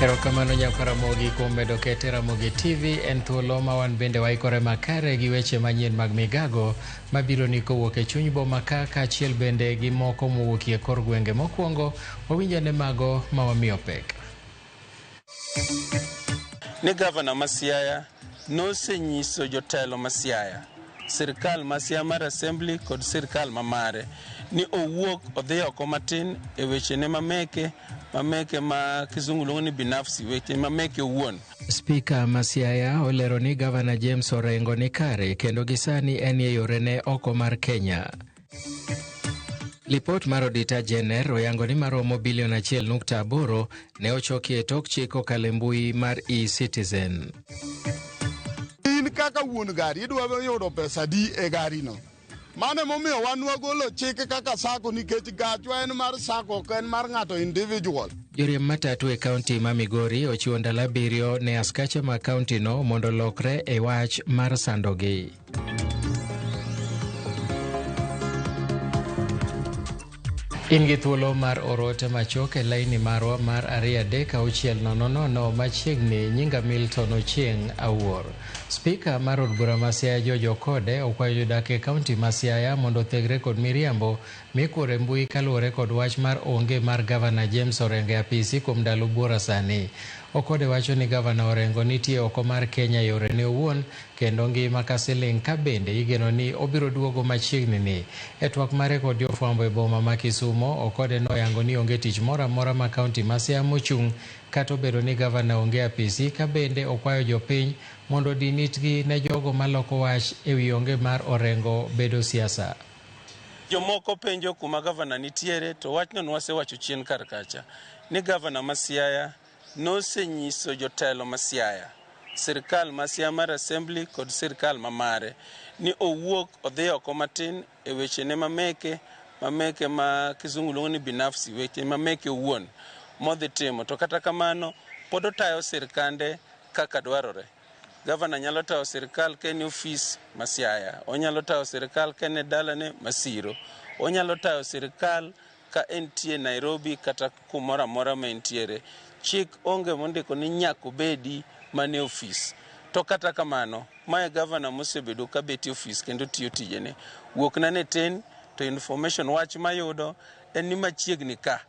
Erokamano Nyakwaramogi kuom medo kete Ramogi TV en thuolo ma wan bende waikore makare gi weche manyien mag migago mabiro ni kowuok e chuny boma ka kaachiel bende gi moko mowuokie kor gwenge. Mokwongo wawinj ane mago ma wamiyo pek. Ni gavana ma Siaya nosenyiso jotelo ma Siaya, sirkal ma Siaya mar Assembly kod sirkal ma mare ni owuok odhi oko matin e wechene mameke mameke ma kizungu luongo ni binafsi, weche mameke owuon. Spika ma Siaya olero ni Gavana James Orengo ni kare kendo gi sani en e yorene oko mar Kenya. Lipot mar Auditor General oyango ni maromo bilion 1.8 ne ochoki e tok chik kokalo e mbui mar eCitizen. In kaka wuon gari idwa yudo pesa adi e gari no? Mano emomiyo wan wagolo chik kaka sacco nikech gachwa en mar sacco, ok en mar ng'ato individual. Joriemb matatu e kaunti ma Migori ochiwo ndalo 7 ne askache mag kaunti no mondo olokre e wach mar sandogi. In gi thuolo mar oro ote machuok e laini marwa mar 23600 machiegni. Nyinga Milton Ochieng' Awuor. Spika mar od bura ma Siaya George Okode okwayo jodak e kaunti ma Siaya mondo othegre kod miriambo mikworo e mbui kaluwore kod wach mar onge mar Gavana James Orengo e apisi kuom ndalo buora sani. Okode wacho ni Gavana Orengo nitie oko mar Kenya e yorene owuon kendo ngima ka siling' ka bende igeno ni obiro duogo machiegni ni. E twak mare kod jofwambo e boma ma Kisumo, Okode noyango ni onge tich moro amora ma kaunti ma Siaya mochung' kata obedo ni gavana onge apisi, ka bende okwayo jopiny mondo odin itgi ne jogo maloko wach e wi onge mar Orengo bedo siasa. Jomoko penjo kuma gavana nitiere, to wachno nwasewacho chien kar kacha ni gavana ma Siaya nosenyiso jotelo ma Siaya, sirkal ma Siaya mar Assembly kod sirkal ma mare ni owuok odhi oko matin e wechene mameke mameke ma kizungu luongo ni binafsi, weche mameke owuon modhi timo. To kata kamano pod otayo sirkande kaka dwarore. Gavana nyalo tayo sirkal ka en e ofis ma Siaya, onyalo tayo sirkal ka en e dalane ma Siro, onyalo tayo sirkal ka entie Nairobi kata kumoro amora ma entiere. Chik onge mondiko ni nyaka obedi mana e ofis. To kata kamano, mae gavana mosebedo ka bet e ofis kendo tiyo tijene. Wuokna ne tin, to information wach mayudo en ni machiegni ka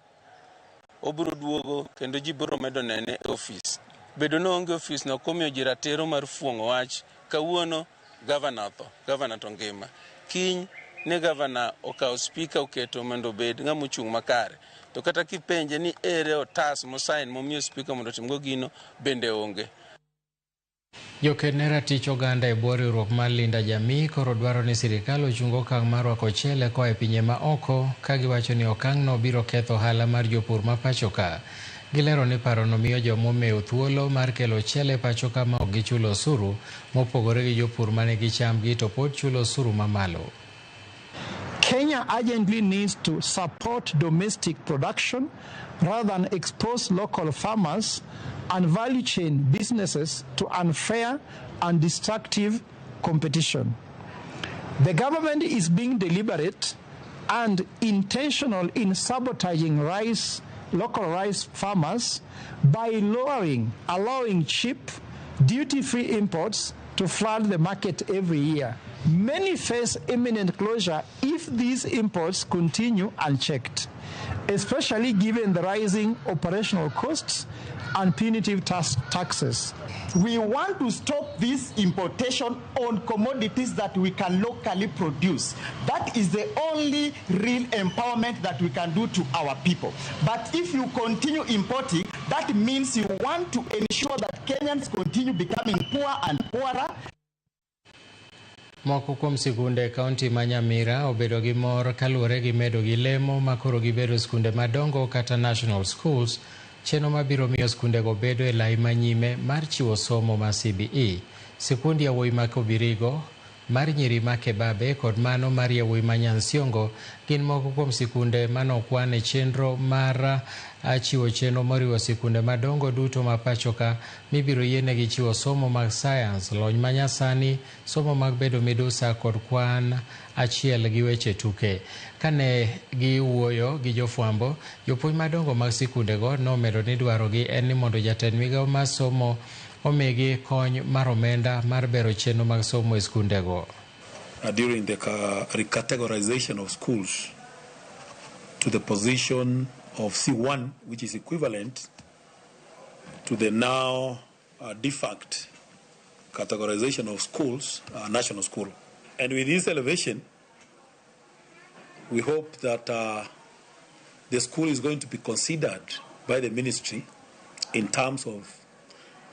obiro duogo kendo ji biro medo nene e ofis. Bedo ni oonge ofis no ok omiyo ji ratiro mar fuong'o wach. Kawuono gavana otho, gavana to ngima. Kiny ni gavana okawo spika oketo mondo obed ng'ama ochung' makare. To kata kipenje ni ere otas mosain momiyo spika mondo otimgo gino, bende onge. Joked ne ratich oganda e bwo riwruok mar Linda Jamii koro dwaro ni sirikal ochung okang' mar rwako ochele koa e pinje ma oko ka giwacho ni okang'no biro ketho ohala mar jopur ma pacho ka. Gilero ni parono miyo jomomew thuolo mar kelo ochele pacho ka ma ok gichulo osuru, mopogore gi jopur manigi chambgi to pod chulo osuru mamalo. Kenya urgently needs to support domestic production rather than expose local farmers and value chain businesses to unfair and destructive competition. The government is being deliberate and intentional in sabotaging local rice farmers by allowing cheap, duty-free imports to flood the market every year. Many face imminent closure if these imports continue unchecked, especially given the rising operational costs and punitive taxes. We want to stop this importation on commodities that we can locally produce. That is the only real empowerment that we can do to our people. But if you continue importing, that means you want to ensure that Kenyans continue becoming poorer and poorer. Moko kuom sikunde e kaunti ma Nyamira obedo gi mor kaluwore gi medo gi lemo ma koro gibedo skunde madongo kata national schools, chenro mabiro miyo skundego bedo e lai manyime mar chiwo somo mar CBE. Sikund yawuoyi ma Kobirigo mar nyiri ma Kebabe kod mano mar yawuoyi ma Nyansiongo gin moko kuom sikunde manokwan e chenro mar chiwo chenro moriwo sikunde madongo duto ma pachoka mibiro yienegi chiwo somo mag sayans, lony manyasani, somo mag bedo midusa kod kwan achiel gi weche tuke. Kane giwuoyo gi jofwambo, jopuonj madongo mag sikundego nomedo ni dwarogi en ni mondo jatend migawo mar somo omigi kony mar omenda mar bero chenro mag somo e skundego. During the recategorization of schools to the position of C1, which is equivalent to the now defunct categorization of schools, national school. And with this elevation, we hope that the school is going to be considered by the ministry in terms of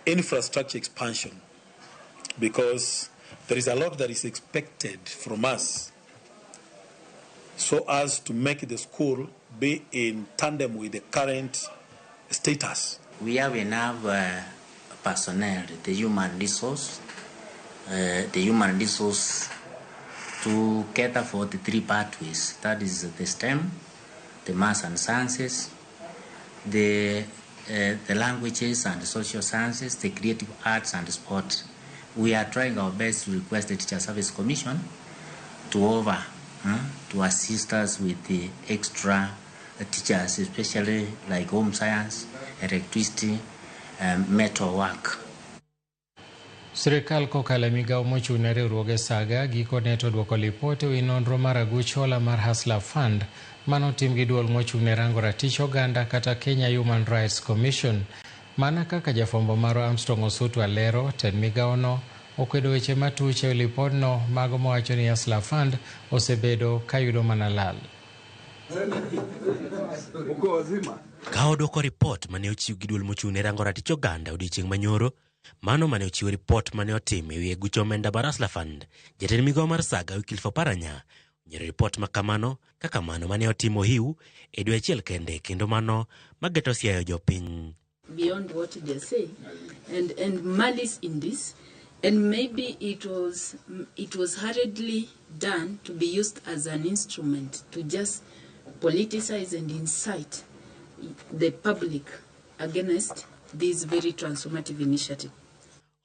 infrastructure expansion, because there is a lot that is expected from us so as to make the school be in tandem with the current status. We have enough personnel, the human resource to cater for the three pathways. That is the STEM, the maths and sciences, the languages and social sciences, the creative arts and sport. We are trying our best to request the Teacher Service Commission to over, to assist us with the extra teachers, especially like home science, electricity, metal work. Sirikal kokalo e migawo mochung' ne riwruoge Saga gikone to duoko lipot ewi nonro mar aguch hola mar Hustler Fund manotim gi duol mochung' ne rango ratich oganda kata Kenya Human Rights Commission. Mana kaka jafwambo marwa Armstrong Osutwa lero, tend migawono okwedo weche matuch e lipodno mago mawacho ni Hustler Fund osebedo kayudo mana lal. Ka odwoko ripot mane ochiw gi duol mochung' ne rango ratich oganda odiechieng' manyoro, mano mane ochiwo ripot mane otim ewi aguch omenda mar Hustler Fund, jatend migawo mar Saga Wycliffe Oparanya onyiero ripot ma kamano kaka mano mane otimo Hiu e dwe achiel kende kendo mano mageto siayo jopiny. Beyond what they say and malice in this, and maybe it was hurriedly done to be used as an instrument to just politicize and incite the public against this very transformative initiative.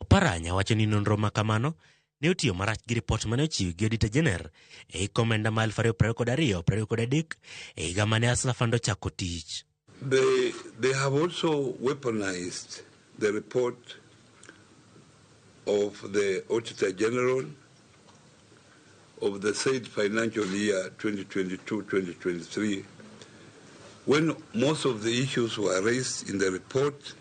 Oparanya wacho ni nonro ma kamano ne otiyo marach gi ripot mane ochiw gi Auditor General e hik omenda ma 2022-2023 e higa mane Hustler Fund ochako tich. They have also weaponized the report of the Auditor General of the said financial year 2022-2023, when most of the issues were raised in the report,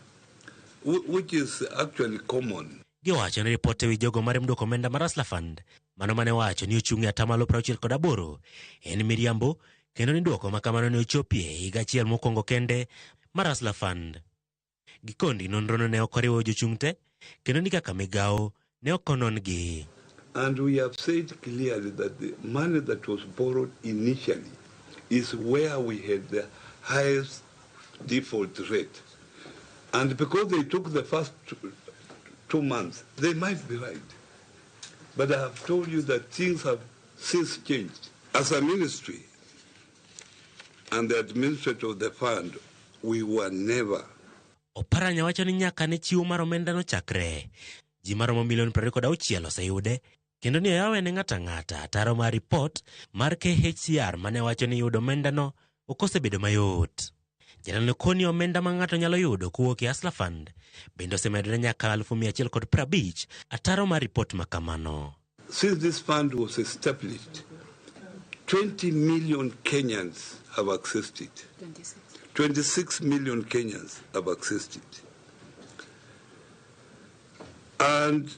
which is actually common. Giwacho ni ripot ewi jogo maremduoko omenda mar Hustler Fund mano mane wacho ni ochung' e atamalo 68 en miriambo kendo ni duoko ma kamano ne ochopie e higa achiel mokwongo kende mar Hustler Fund. Gikondi nonrono ne ok oriwo jochung' te kendo ni kaka migawo ne ok onon-gi. And we have said clearly that the money that was borrowed initially is where we had the highest default rate. And because they took the first 2 months, they might be right. But I have told you that things have since changed. As a ministry and the administrator of the fund, we were never. Oparanya wacho ni nyaka ne chiwo mar omenda nochakre, ji maromo milion 26 oseyude kendo ni oyawe ne ng'ato ang'ata ataro mar ripot mar KHCR mane wacho ni yudo omendano ok osebedo mayot. Jatelo koni omenda ma ng'ato nyalo yudo kowuok e Hustler Fund bende osemedore nyaka 150,000 ataro mar ripot ma kamano. Since this fund was established, 20 million Kenyans have accessed it. 26 million Kenyans have accessed it. And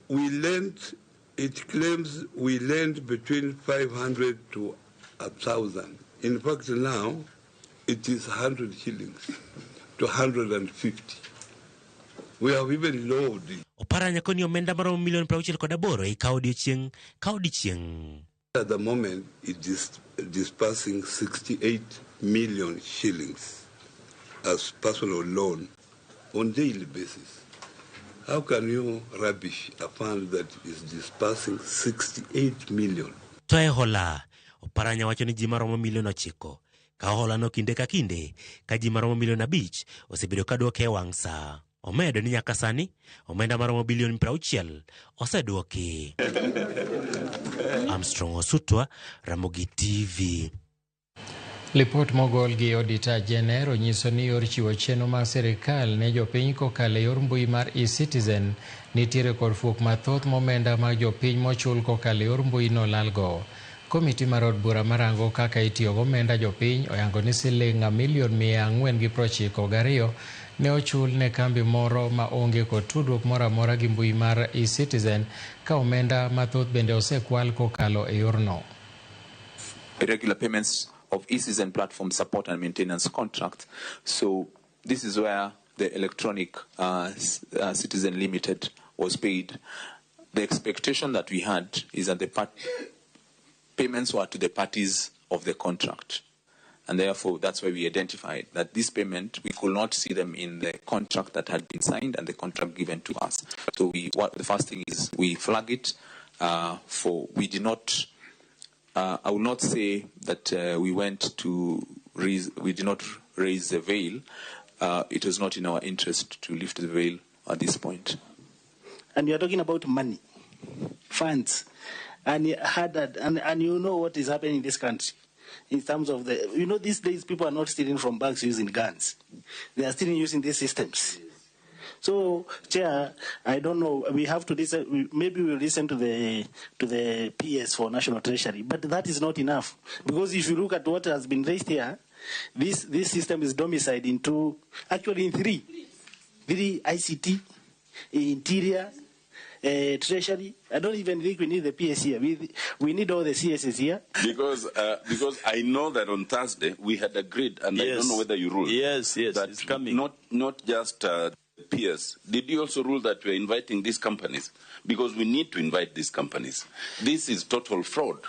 we lent, it claims we lent between 500 to 1,000. In fact, now it is 100 shillings to 150. We have even lowered it. Oparanya koni omenda maromo milion 68 ikawo odiechieng' ka odiechieng'. At the moment, it is dispersing 68 million shillings as personal loan on daily basis. How can you rubbish a fund that is dispersing 68 million? To e hola, Oparanya wacho ni ji maromo milion 9 kawo holano kinde ka kinde ka ji maromo milion 5 osebedo ka dwoke e wang' sa. Omedo ni nyaka sani omenda maromo bilion 60 osedwoki. Armstrong Osutwa, Ramogi TV. Lipot mogol gi Auditor General nyiso ni yor chiwo chenro mag sirikal ne jopiny kokalo e yor mbui mar eCitizen nitiere kod fuok mathoth momenda mag jopiny mochul kokalo e yor mbui no lalgo. Komiti mar od bura marango kaka itiyo gi omenda jopiny oyango ni siling milion 492 ne ochul ne kambi moro ma onge kod tudruok moro amora gi mbui mar eCitizen ka omenda mathoth bende osekwal kokalo e yorno. Irregular payments of eCitizen platform support and maintenance contract. So this is where the electronic Citizen Limited was paid. The expectation that we had is that the payments were to the parties of the contract. And therefore, that's why we identified that this payment, we could not see them in the contract that had been signed and the contract given to us. So the first thing is we flag it we did not, I will not say that we went to raise, we did not raise the veil. It was not in our interest to lift the veil at this point. And we are talking about money, funds, and and you know what is happening in this country in terms of the, you know, these days people are not stealing from banks using guns. They are stealing using these systems. So, Chair, I don't know. We have to listen. Maybe we'll listen to the PS for National Treasury, but that is not enough, because if you look at what has been raised here, this system is domiciled in three ICT, Interior, Treasury. I don't even think we need the PS here. We need all the CSs here. Because I know that on Thursday we had agreed, and yes, I don't know whether you ruled. Yes, yes, that it's coming. Not just PS. Did you also rule that we are inviting these companies? Because we need to invite these companies. This is total fraud.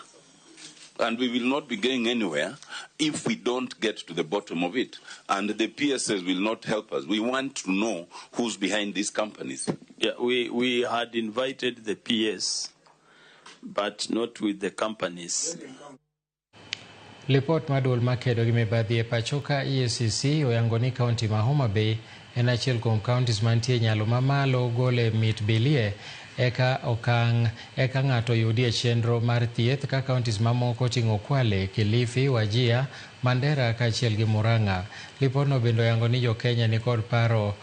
And we will not be going anywhere if we don't get to the bottom of it. And the PSs will not help us. We want to know who's behind these companies. Yeah, we had invited the PS, but not with the companies. Lipot maduol makedo gi mibadhi e pacho ka EACC oyango ni kaunti ma Homa Bay en achiel kuom counties mantie nyalo mamalo gole mit bilie eka okang' eka ng'ato yudie chenro mar thieth ka counties mamoko oting'o Kwale, Kilifi, Wajir, Mandera kaachiel gi Murang'a. Lipotno bende oyango ni jo-Kenya nikod paro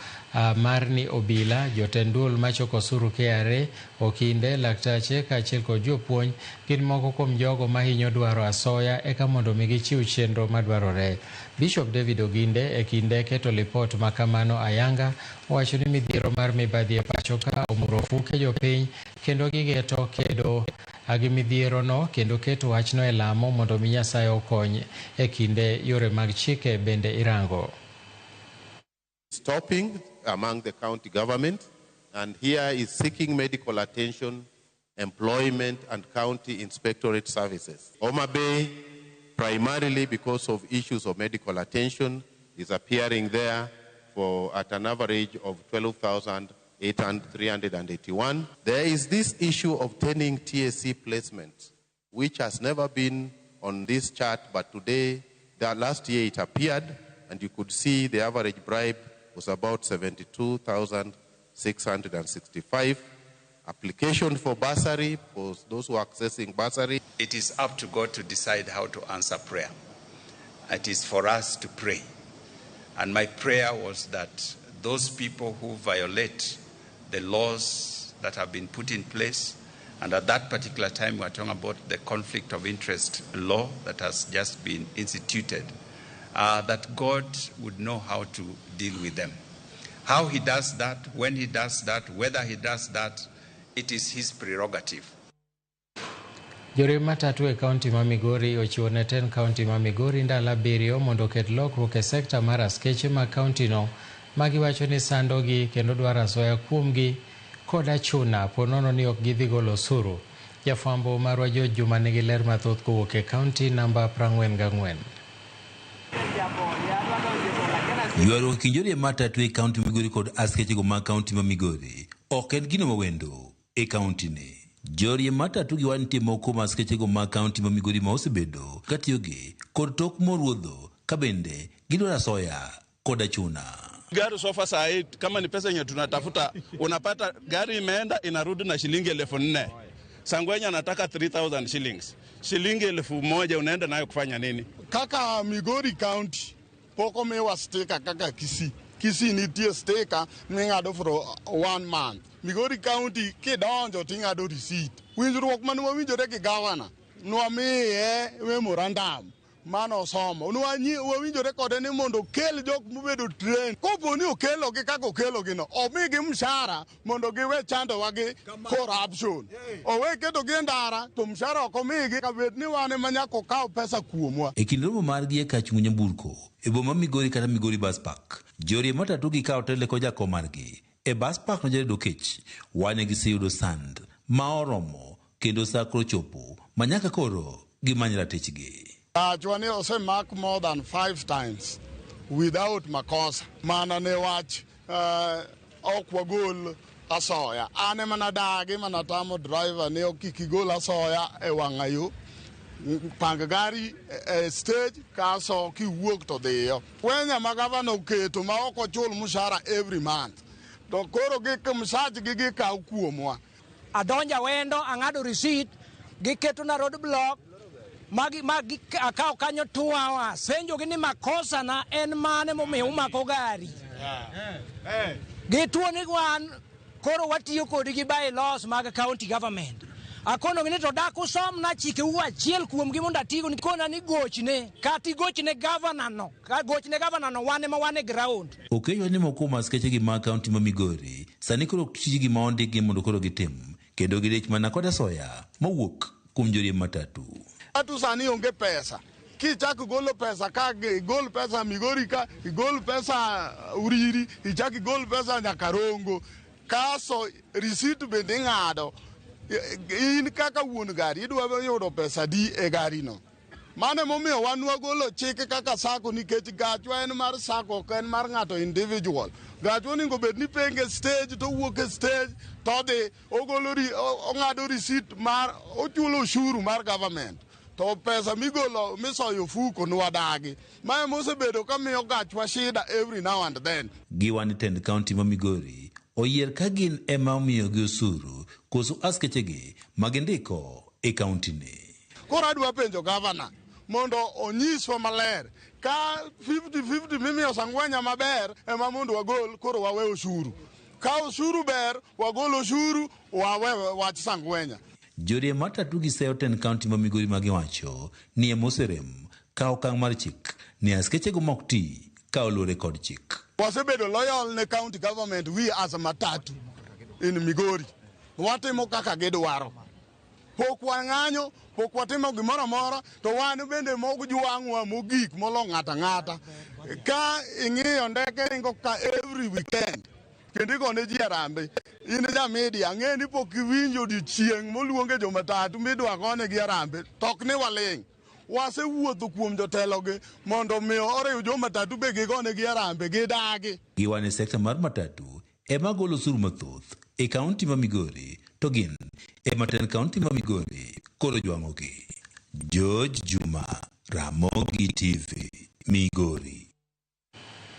mar ni obila, jotend duol machoko osuru KRA, okinde, laktache kaachiel kod jopuonj gin moko kuom jogo mahinyo dwaro asoya eka mondo mi gichiw chenro madwarore. Bishop David Oginde e kinde keto lipot makamano ayanga owacho ni midhiero mar mibadhi e pacho ka omuro ofuke jopiny kendo gigeto kedo gi midhierono kendo keto wachno e lamo mondo mi Nyasaye okony e kinde yore mag chike bende irango. Stopping among the county government, and here is seeking medical attention, employment, and county inspectorate services. Homa Bay, primarily because of issues of medical attention, is appearing there for at an average of 12,381. There is this issue of obtaining TSC placements, which has never been on this chart, but today, the last year it appeared, and you could see the average bribe was about 72,665. Application for bursary, for those who are accessing bursary. It is up to God to decide how to answer prayer. It is for us to pray. And my prayer was that those people who violate the laws that have been put in place, and at that particular time we are talking about the conflict of interest law that has just been instituted, that God would know how to deal with them. How he does that, when he does that, whether he does that, it is his prerogative. Joriemb matatu e kaunti ma Migori ochiwo ne tend kaunti ma Migori ndalo 7 mondo oket lokruok e sekta mar askeche mag kauntino magiwacho ni sandogi kendo dwaro asoya kuomgi kod achuna ponono ni ok gidhi golo osuru. Jafwambo marwa George Juma nigi ler mathoth kowuok e kaunti namba 44. Ywaruok kind joriemb matatu e kaunti Migori kod askechego mag kaunti ma Migori Ok en gino mawendo e kaunti ni. Jorie matatu gi wan nitie moko kuom askechego mag kaunti ma Migori ma osebedo katiyogi kod tok moruodho ka bende gidwaro asoya kod achuna. Gari sofa saa hii kama ni pesa yenye tunatafuta, unapata gari imeenda inarudi na shilingi 4,000. Sangwenya anataka 3,000 shillings. Shilingi 1,000 unaenda nayo kufanya nini? Kaka Migori County pok omiwa sticker kaka Kisii. Kisii nitie sticker ming'ado for 1 month. Migori County kidonjo ting'ado receipt. Winjruok mane wawinjore gi gavana nwamiye memorandum mano osomo. Wawinjore kode ni mondo okel jok mobedo train. Kopo ni okelogi kaka okelogi no, omigi mshahara mondo giwe chandowa gi corruption. Owe ketogi e ndara to mshahara ok omigi kabed ni wan ema nyaka okaw pesa kuomwa. E kind romo margi e kachung' nyamburko e boma Migori kata Migori Bus Park, jorie matatu gi kawo telo kod jakom margi e bus park no Jared Okech wane giseyudo sand ma oromo kendo sa koro chopo ma nyaka koro gimany ratichgi. Gachwa ni osemak more than 5 times without makosa. Mana ne wach ok wagol asoya. An ema nadagi mana tamo driver ni ok kik igol asoya e wang'ayo. Pang gari e stage kaso kiwuok to dhiyo. Wenya ma gavana oketo ma ok ochul mshahara every month. To koro gik msachgi gikaw kuomwa. Adonja wendo ang'ado receipt giketona road block magi akaw kanyo 2 hours. Penjo gi ni makosa na en mane momiyo umako gari. Gituo ni wan koro watiyo kodgi by laws mag county government. Akono ni to dak usomna chikeu achiel kuomgi mondo atigo kona ni gochne kata igochne governor no ka gochne governor no wan ema wan e ground. Okeyo ni moko kuom askechegi mag kaunti ma Migori sani koro ok tijgi ma ondikgi mondo koro gitim kendo gidich mana kod asoya mowuok kuom jorie matatu. Watu sani onge pesa. Kichak golo pesa ka igol pesa Migori ka igol pesa Uriri ichak igol pesa Nyakarongo kaso receipt bende ing'ado. In kaka wuon gari idwa yudo pesa di e gari no. Mano emomiyo wan wagolo chik kaka sako nikech gachwa en mar sako ok en mar ng'ato individual. Gachwa onego bed ni penge stage to wuok e stage to dhi ogolo ong'ado receipt mar ochulo ushuru mar government. To pesa migolo misoyo ofuko nwadagi. Ma ema osebedo ka miyo gachwa shida every now and then. Giwani tend kaunti ma Migori oyier ka gin ema omiyogi osuru koso askechegi magindiko e kaunti ni. Koro adwa penjo gavana mondo onyiswa maler ka 50-50 mimiyo Sangwenya maber ema mondo wagol koro wawe ushuru. Ka ushuru ber wagol ushuru wawe wach Sangwenya. Jorie matatu gi seyo tend kaunti ma Migori magiwacho ni ema oserem ka okang' mar chik ni askechego mok ti ka oluwore kod chik. Wasebedo loyal ne county government we as a matatu in Migori. Watimo kaka gidwaro. Pok wang'anyo, pok watimo gimoro amora, to wan bende mok jwang'wa mogik molo ng'ata ng'ata. Ka ing'iyo ndeke ringo ka every weekend, kendo igone ji arambe. In ja media, ang'e ni pok iwinjo odiochieng' moluonge jomatatu midwa gonegi arambe, to ok ni waling'. Wasewuotho kuom jotelogi mondo omiyo oriw jomatatu be gigonegi arambe gidagi. Giwane sekta mar matatu ema golo osuru mathoth e kaunti ma Migori to gin ema tend kaunti ma Migori koro jwang'ogi. George Juma, Ramogi TV, Migori.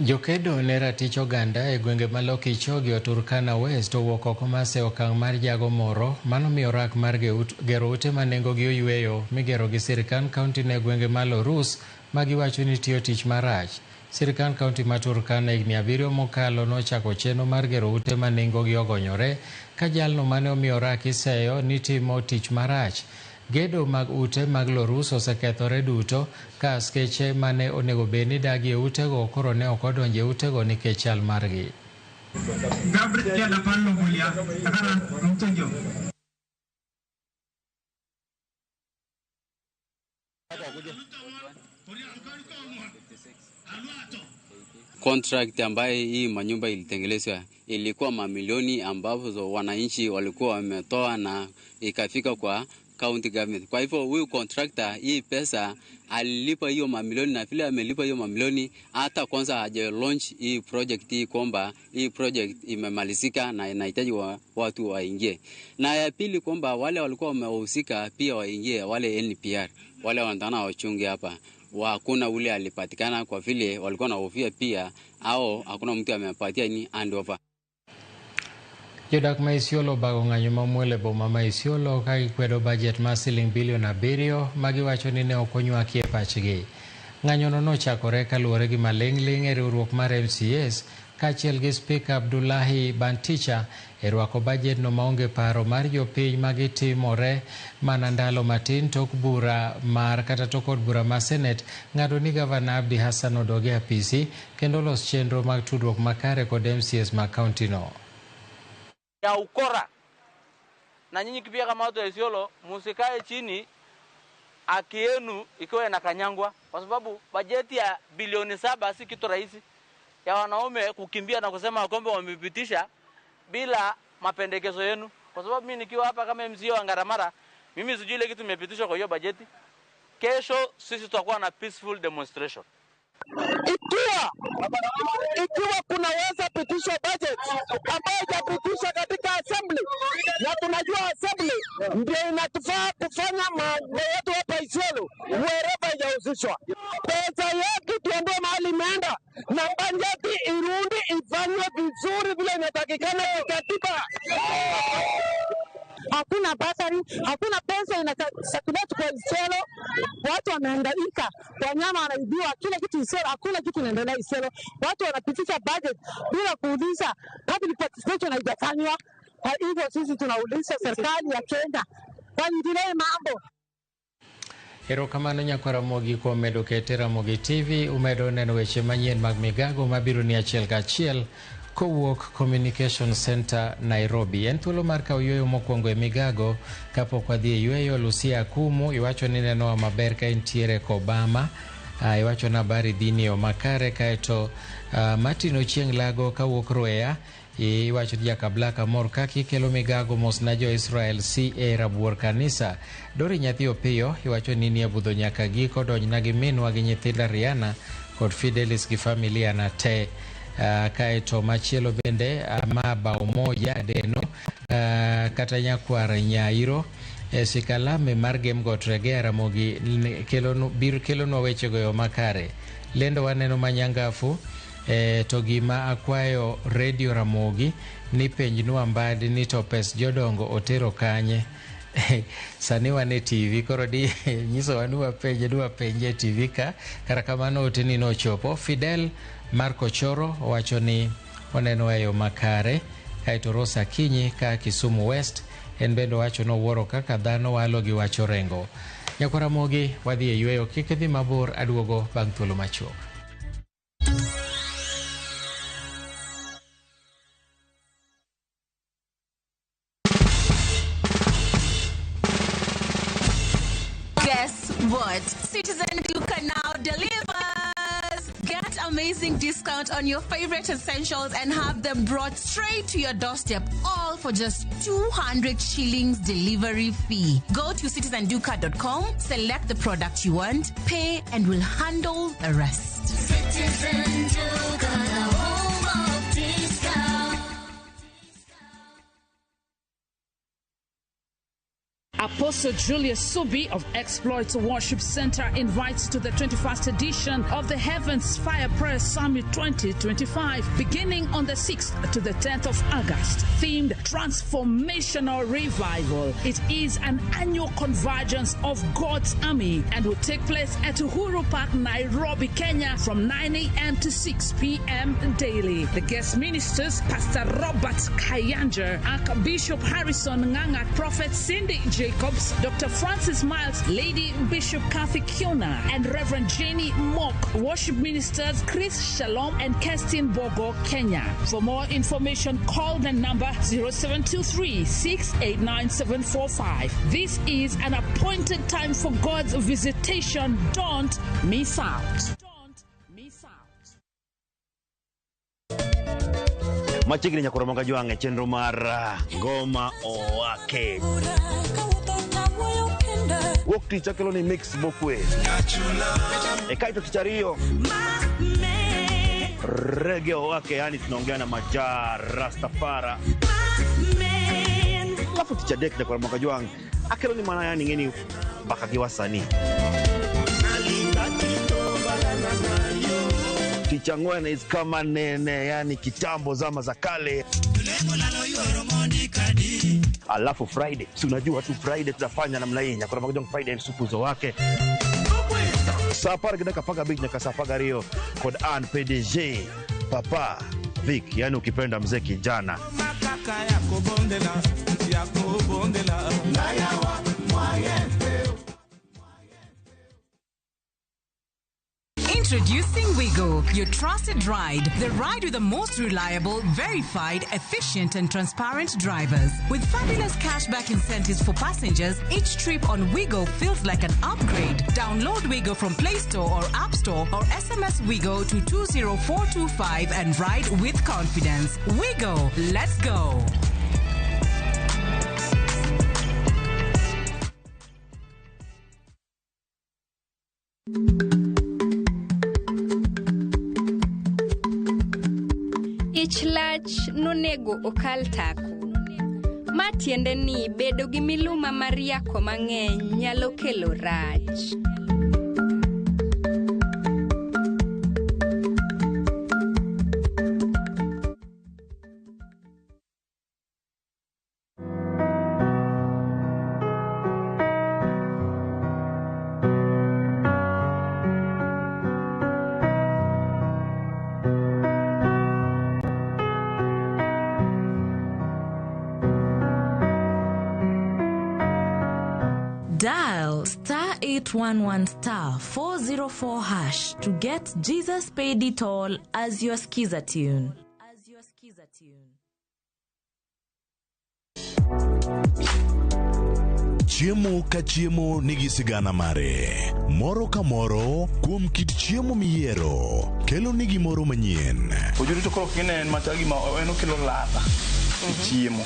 Jokedo ne ratich oganda e gwenge ma Lokichogi Turkana West owuok oko mase okang' mar jago moro manomiyo rak mar gero ute ma nengogi oyweyo migero gi sirkand kaunti ne gwenge ma Lorus ma giwacho ni tiyo tich marach. Sirkand kaunti ma Turkana higni 7 mokalo nochako chenro mar gero ute ma nengogi ogonyore ka jalno mane omiyo rak iseyo ni timo tich marach. Gedo mag ute mag Lorus osekethore duto ka askeche mane onego bed ni dagi e utego koro ne ok odonjo e utego nikech chal margi. Contract ambaye hii manyumba ilitengenezwa ilikuwa mamilioni ambazo wananchi walikuwa wametoa na ikafika kwa county government. Kwa hivyo huyu contractor hii pesa alilipa hiyo mamilioni, na vile amelipa hiyo mamilioni hata kwanza haja launch hii project hii kwamba hii project imemalizika na inahitaji watu waingie. Na ya pili kwamba wale walikuwa wamehusika pia waingie, wale NPR wale wanataka wachunge hapa. Hakuna ule alipatikana kwa vile walikuwa na hofia pia, au hakuna mtu amepatia ni handover. Jodak ma Isiolo obago ng'anyo mamuol e boma ma Isiolo ka gikwedo bajet mar siling bilion 7 ma giwacho ni ne ok onywaki e pachgi. Ng'anyono nochakore kaluwore gi maling'ling' e riwruok mar MCAs kaachiel gi Spika Abdullahi Banticha e rwako bajedno maonge paro mar jopiny ma gitimore mana ndalo matin tok bura mar kata tok od bura mar Senet ng'ado ni Gavana Abdi Hassan odog e apisi kendo los chenro mag tudruok makare kod MCAs mag kauntino. Ya ukora. Na nyinyi pia kama watu wa Isiolo msikae chini haki yenu ikiwa inakanyangwa, kwa sababu bajeti ya bilioni 7 si kitu rahisi ya wanaume kukimbia na kusema kwamba wamepitisha bila mapendekezo yenu. Kwa sababu mimi nikiwa hapa kama MCA wa Ngaramara, mimi sijui ile kitu imepitishwa kwa hiyo bajeti. Kesho sisi tutakuwa na peaceful demonstration. Ikiwa kunaweza pitishwa budget ambayo haijapitishwa katika assembly, na tunajua assembly ndio inatufaa kufanya mambo yetu hapa Isiolo, wherever haijahusishwa. Pesa yetu tuombe mahali imeenda, na bajeti irudi ifanywe vizuri vile inatakikana kikatiba. Hakuna basari, hakuna pesa ina circulate kwa Isiolo. Watu wamehangaika, wanyama wanaibiwa, kila kitu Isiolo, hakuna kitu inaendelea Isiolo. Watu wanapitisha budget bila kuuliza, public participation haijafanywa. Kwa hivyo sisi tunauliza serikali ya Kenya waingilie mambo. Erokamano nyakwa Ramogi kuom medo kete Ramogi TV, umedo neno weche manyien mag migago mabiro ni achiel kachiel kowuok Communication Center Nairobi. En thuolo mar kawo yueyo mokwongo e migago kapok wadhi e yueyo. Lucia Akumu iwacho ni nenowa maber ka intiere Kobama. Iwacho ni habari dhi ni yo makare. Kaeto Martin Ochieng' Lago kawuok Rweya iwacho ni Jakablaka mor kaka ikelo migago mos na jo Israel CA Rabuor Kanisa. Dori nyathi Opiyo iwacho ni nie budho nyaka giko, donjna gi minwa gi nyithinda Rihanna kod Fidelis gi familia na te. Kaeto machielo bende ma bao moja deno kata nyakwar Nyairo sikalame mar Gem Got Regea Ramogi kelonwa wechego yo makare. Lendo waneno manyangafu. To gima akwayo Radio Ramogi ni penjnwa Mbadi ni to pes jodongo otero kanye. Sani wan e TV koro di nyisowa ni wapenje TV ka. Kata kamano oteni nochopo. Fidel Marco Choro owacho ni oneno e yo makare. Kaeto Rosa Kinyi ka Kisumu West en bende owacho nowuoro kaka dhano walo gi wach Orengo. Nyakwa Ramogi wadhi e yueyo, kik idhi mabor, aduogo bang' thuolo machuok. Guess what? Citizen Duka now delivers! Get amazing discount on your favorite essentials and have them brought straight to your doorstep, all for just 200 shillings delivery fee. Go to citizenduka.com, select the product you want, pay, and we'll handle the rest. Citizen Duka, the home of discount. Apostle Julius Subi of Exploits Worship Center invites to the 21st edition of the Heavens Fire Prayer Summit 2025, beginning on the 6th to the 10th of August, themed Transformational Revival. It is an annual convergence of God's army and will take place at Uhuru Park, Nairobi, Kenya, from 9 a.m. to 6 p.m. daily. The guest ministers, Pastor Robert Kayanja, Archbishop Harrison Nganga, Prophet Cindy Jacobs, Dr. Francis Miles, Lady Bishop Kathy Kiona, and Reverend Jenny Mock. Worship ministers Chris Shalom and Kerstin Bogo, Kenya. For more information, call the number 0723 689 745. This is an appointed time for God's visitation. Don't miss out. Don't miss out. Machiegni nyakoro manga jwang' e chenro mar Ngoma Owake. Wuok tich akelo ni mix mokwe. E kaito tich ariyo rege wake, yani tunaongea na Majaa Rastafara. Alafu tich adek nyakwar Mwaka Jwang' akelo ni mana yani ng'eni mbaka gi wasanii. Tich ang'wen is kama nene, yani kitambo zama za kale. Alafu Friday, si unajua tu Friday tutafanya namna hii. Nyakwar Mwaka Jwang' Friday ni supuzo wake. Saa 10:15 nyaka saa 12 kod an PDG Papa Vic, yani ukipenda mzee kijana. Introducing Wigo, your trusted ride. The ride with the most reliable, verified, efficient, and transparent drivers. With fabulous cashback incentives for passengers, each trip on Wigo feels like an upgrade. Download Wigo from Play Store or App Store or SMS Wigo to 20425 and ride with confidence. Wigo, let's go. Ich lach nonego okal tako. Ma tiende ni bedo gi miluma mar yako mang'eny nyalo kelo rach. Dial star 811 star 404 hash to get Jesus Paid It All as your skiza tune. Chiemo ka chiemo nigi sigana mare. Moro ka moro kuom kit chiemo miyiero kelo ni gimoro manyien. Ojuri to koro kine en machal gima en okelo ladha e chiemo,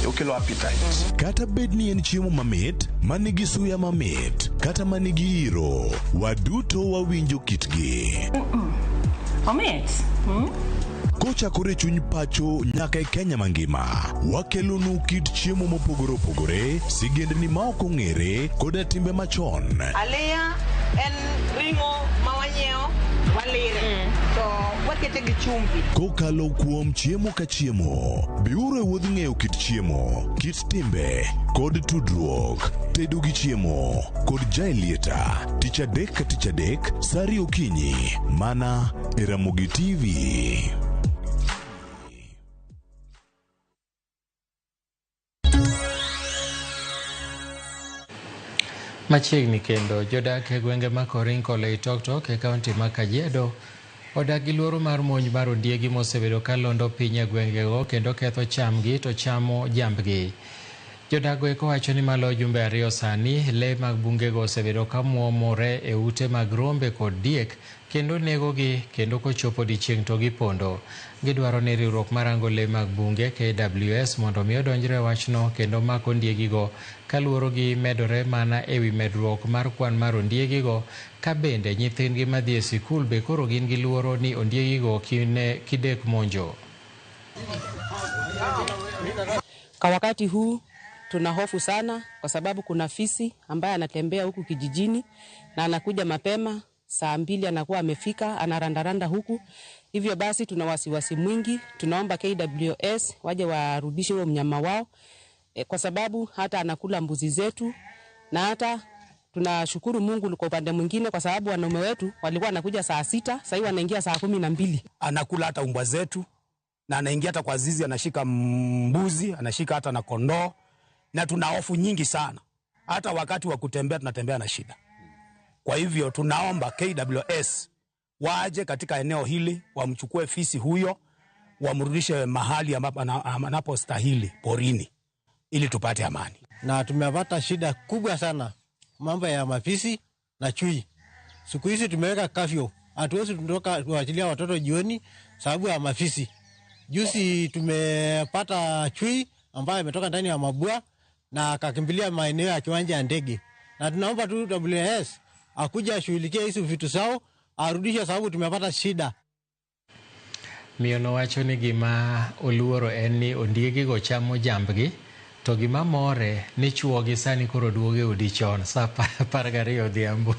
okelo appetite. Kata bed ni en chiemo mamit, manigi suya mamit, kata manigi iro, waduto wawinjo kitgi. Omit. Kochakore chuny pacho nyaka e Kenya mangima, wakelonu kit chiemo mopogore opogore, sigendni ma ok ong'ere koda timbe machon. Aliya en ring'o ma wanyiewo, walire, to wakete gi chumbi. Kokalo kuom chiemo ka chiemo, biuru e wuodh ng'eyo kit chiemo, kit timbe, kod tudruok. Tedo gi chiemo kod Jaelieta, tich adek ka tich adek, saa ariyo okinyi, mana e Ramogi TV. Machiegni kendo jodak e gwenge ma Koringo Loitoktok e kaunti ma Kajiado odak gi luoro mar monj mar ondiegi mosebedo ka londo piny e gwengego kendo ketho chamgi to chamo jambgi. Jodak go eko wacho ni malo jumbe ariyo sani lee mag bungego osebedo ka muomore e ute mag rombe kod diek kendo negogi kendo kochopo odiechieng' to gipondo. Gidwaro ni riwruok marango lee mag bunge KWS mondo mi odonjre e wachno kendo mak ondiegigo kaluoro gi medore mana ewi medruok mar kwan mar ondiegigo ka bende nyithindgi madhi e sikul be koro gin gi luoro ni ondiegigo kidek monjo. Kwa wakati huu tuna hofu sana kwa sababu kuna fisi ambaye anatembea huku kijijini na anakuja mapema saa 2 anakuwa amefika, anarandaranda huku. Hivyo basi tuna wasiwasi mwingi, tunaomba KWS waje warudishe huo mnyama wao kwa sababu hata anakula mbuzi zetu, na hata tunashukuru Mungu kwa upande mwingine kwa sababu wanaume wetu walikuwa wanakuja saa 6, sasa hivi wanaingia saa 12. Anakula hata umbwa zetu na anaingia hata kwa zizi, anashika mbuzi, anashika hata na kondoo, na tuna hofu nyingi sana. Hata wakati wa kutembea tunatembea na shida. Kwa hivyo tunaomba KWS waje katika eneo hili, wamchukue fisi huyo, wamrudishe mahali ambapo anapostahili, porini, ili tupate amani. Na tumepata shida kubwa sana mambo ya mafisi na chui. Siku hizi tumeweka kafyu, hatuwezi kutoka kuachilia watoto jioni sababu ya mafisi. Juzi tumepata chui ambaye ametoka ndani ya mabua na akakimbilia maeneo ya kiwanja ya ndege. Na tunaomba tu WS akuja ashughulikie hizi vitu zao arudishe, sababu tumepata shida. Miyo nowacho ni gima oluoro en ni ondiegigo chamo jambgi to gima more ni chuogi sani koro duogo e udi chon sa 12 odhiambo.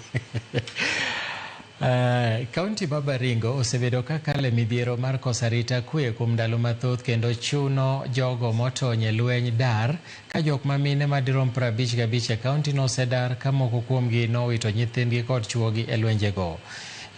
Kaunti ma Baringo osebedo ka kalo e midhiero mar koso arita kwe kuom ndalo mathoth kendo chuno jogo motony e lweny dar ka jok ma mine madirom 55 e kaunti no osedar ka moko kuomgi nowito nyithindgi kod chuogi e lwenjego.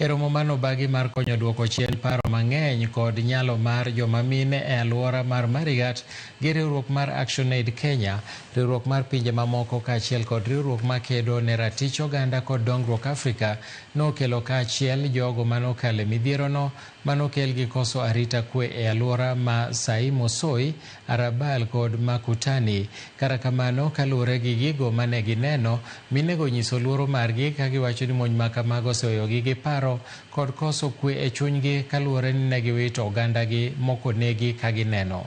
E romo manobagi mar konyo duoko chien paro mang'eny kod nyalo mar joma mine e alwora mar Marigat gi riwruok mar ActionAid Kenya, riwruok mar pinje mamoko kaachiel kod riwruok makedo ne ratich oganda kod dongruok Afrika nokelo kaachiel jogo manokalo e midhierono manokel gi koso arita kwe e alwora ma Saimosoi, Arabal kod Makutani. Kata kamano, kaluwore gi gigo mane gineno, minego nyiso luoro margi ka giwacho ni monj makamago oseweyogi gi paro kod koso kwe e chunygi kaluwore ni ne giwito ogandagi moko negi ka gineno.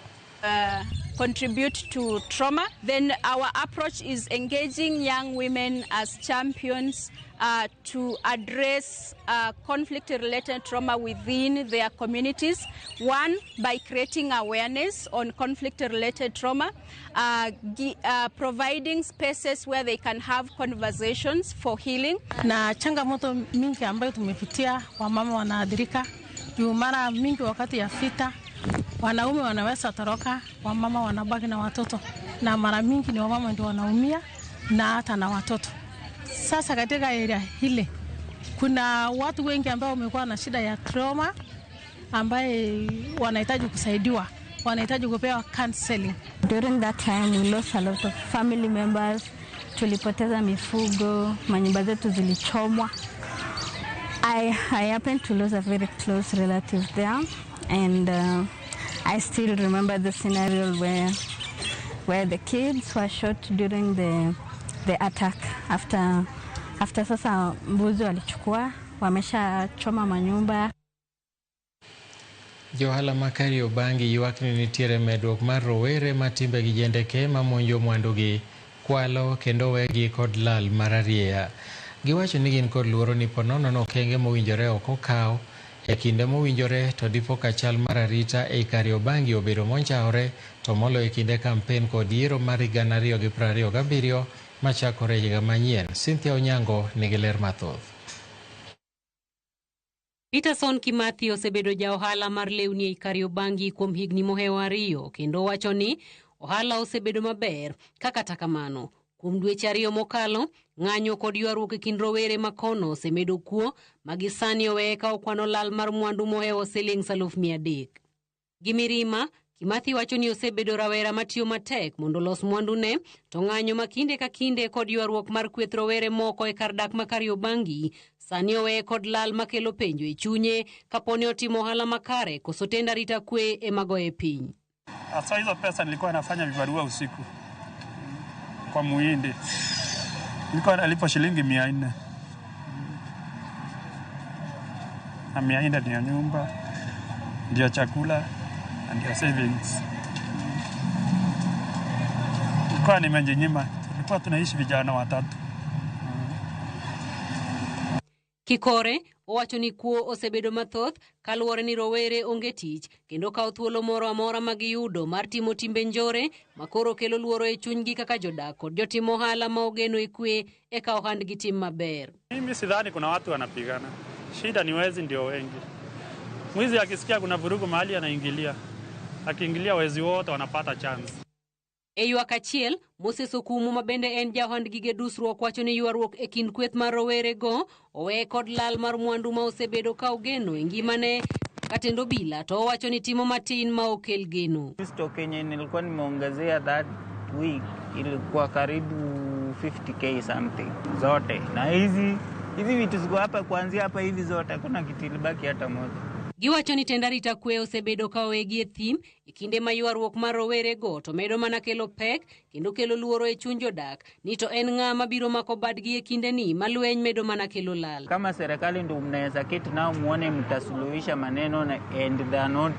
Contribute to trauma. Then our approach is engaging young women as champions to address conflict-related trauma within their communities. One, by creating awareness on conflict-related trauma, providing spaces where they can have conversations for healing. Na changamoto mingi ambayo tumepitia, wamama wanaathirika juu mara mingi wakati ya vita wanaume wanaweza toroka, wamama wanabaki na watoto, na mara mingi ni wamama ndio wanaumia na hata na watoto. Sasa katika area hile kuna watu wengi ambao wamekuwa na shida ya trauma ambaye wanahitaji kusaidiwa, wanahitaji kupewa counseling. During that time we lost a lot of family members, tulipoteza mifugo, manyumba zetu zilichomwa. I happened to lose a very close relative there, and I still remember the scenario where the kids were shot during the attack. After sasa mbuzi walichukua, wameshachoma manyumba. Johala ma Kariobangi ywak ni nitiere medruok mar rowere ma timbegi jendeke mamonjo mwandugi, kwalo kendo wegi kod lal mar arieya. Giwacho ni gin kod luoro ni ponono no okenge mowinjore ok okaw e kinde mowinjore to dipo ka chal mar arita ei Kariobangi obedo monjawore to moloyo e kinde kampen kod yiero mar 2027 machakore higa manyien. Cynthia Onyango nigi ler mathoth. Peterson Kimathi osebedo ja ohala mar lewni ei Kariobangi kuom higni mohewo 2 kendo wacho ni ohala osebedo maber. Kata kamano, kuom dweche 2 mokalo, ng'anyo kod ywaruok e kind rowere makono osemedo kuo ma gisani oweye ka okwano lal mar mwandu mohewo siling 300,000. Gi mirima, Kimathi wacho ni osebedo rawera matiyo matek mondo olos mwandune, to ng'anyo ma kinde ka kinde kod ywaruok mar kweth rowere moko e kar dak ma Kariobangi sani oweye kod lal makelo penjo e chunye kaponi otimo ohala makare koso tend arita kwe ema goye piny. Hasa hizo pesa nilikuwa nafanya vibarua usiku kwa muhindi, nilikuwa nalipo shilingi 400 na 400 ndio nyumba, ndio chakula, ndio savings. Nilikuwa nimejinyima, tulikuwa tunaishi vijana watatu. Kikore owacho ni kuo osebedo mathoth kaluwore ni rowere onge tich kendo kawo thuolo moro amora ma giyudo mar timo timbe njore makoro kelo luoro e chunygi kaka jodak kod jotim ohala ma ogeno e kwe eka ohandgi tim maber. Mimi sidhani kuna watu wanapigana, shida ni wezi ndio wengi. Mwizi akisikia kuna vurugu mahali anaingilia, akiingilia wezi wote wanapata chance. E ywak achiel, Moses Okumu ma bende en jaohand gige dusruok wacho ni ywaruok e kind kweth mar rowerego oweye kod lal mar mwandu ma osebedo ka ogeno e ngimane katendo obila to owacho ni timo matin ma okel geno. Stock yenye nilikuwa nimeongezea that week ilikuwa karibu 50k something zote, na hizi vitu ziko hapa kuanzia hapa hivi zote hakuna kitu ilibaki hata moja. Giwacho ni tend arita kwe osebedo ka owegi e thim e kinde ma ywaruok mar rowerego to medo mana kelo pek kendo kelo luoro e chuny jodak ni to en ng'a mabiro mako badgi e kindeni ma lweny medo mana kelo lal. Kama serikali ndio mnaweza keti nao muone mtasuluhisha maneno na, and they are not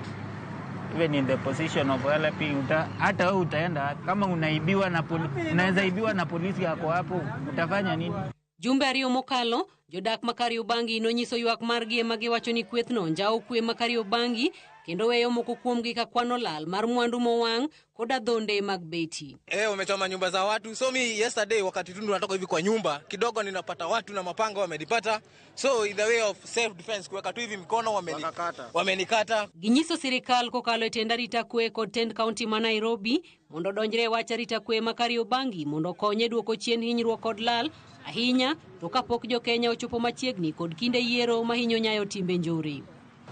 Even in the position of helping, hata wewe utaenda wapi? Kama unaibiwa na unaweza ibiwa na polisi yako hapo, utafanya nini? Jumbe ariyo mokalo, jodak ma Kariobangi nonyiso ywak margi ema giwacho ni kwethno njawo kwe ma Kariobangi kendo weyo moko kuomgi ka kwano lal mar mwandu mowang' kod adhonde mag beti. Wamechoma nyumba za watu. So mi yesterday wakati tu natoka hivi kwa nyumba kidogo ninapata watu na mapanga wamenipata. So in the way of self defense kuweka tu hivi mkono wamenikata. Ginyiso sirikal kokalo e tend arita kwe kod tend kaunti ma Nairobi mondo odonjre e wach arita kwe ma Kariobangi mondo okonye e duoko chien hinyruok kod lal ahinya to kapok jo-Kenya ochopo machiegni kod kinde yiero mahinyo nyayo timbe njore.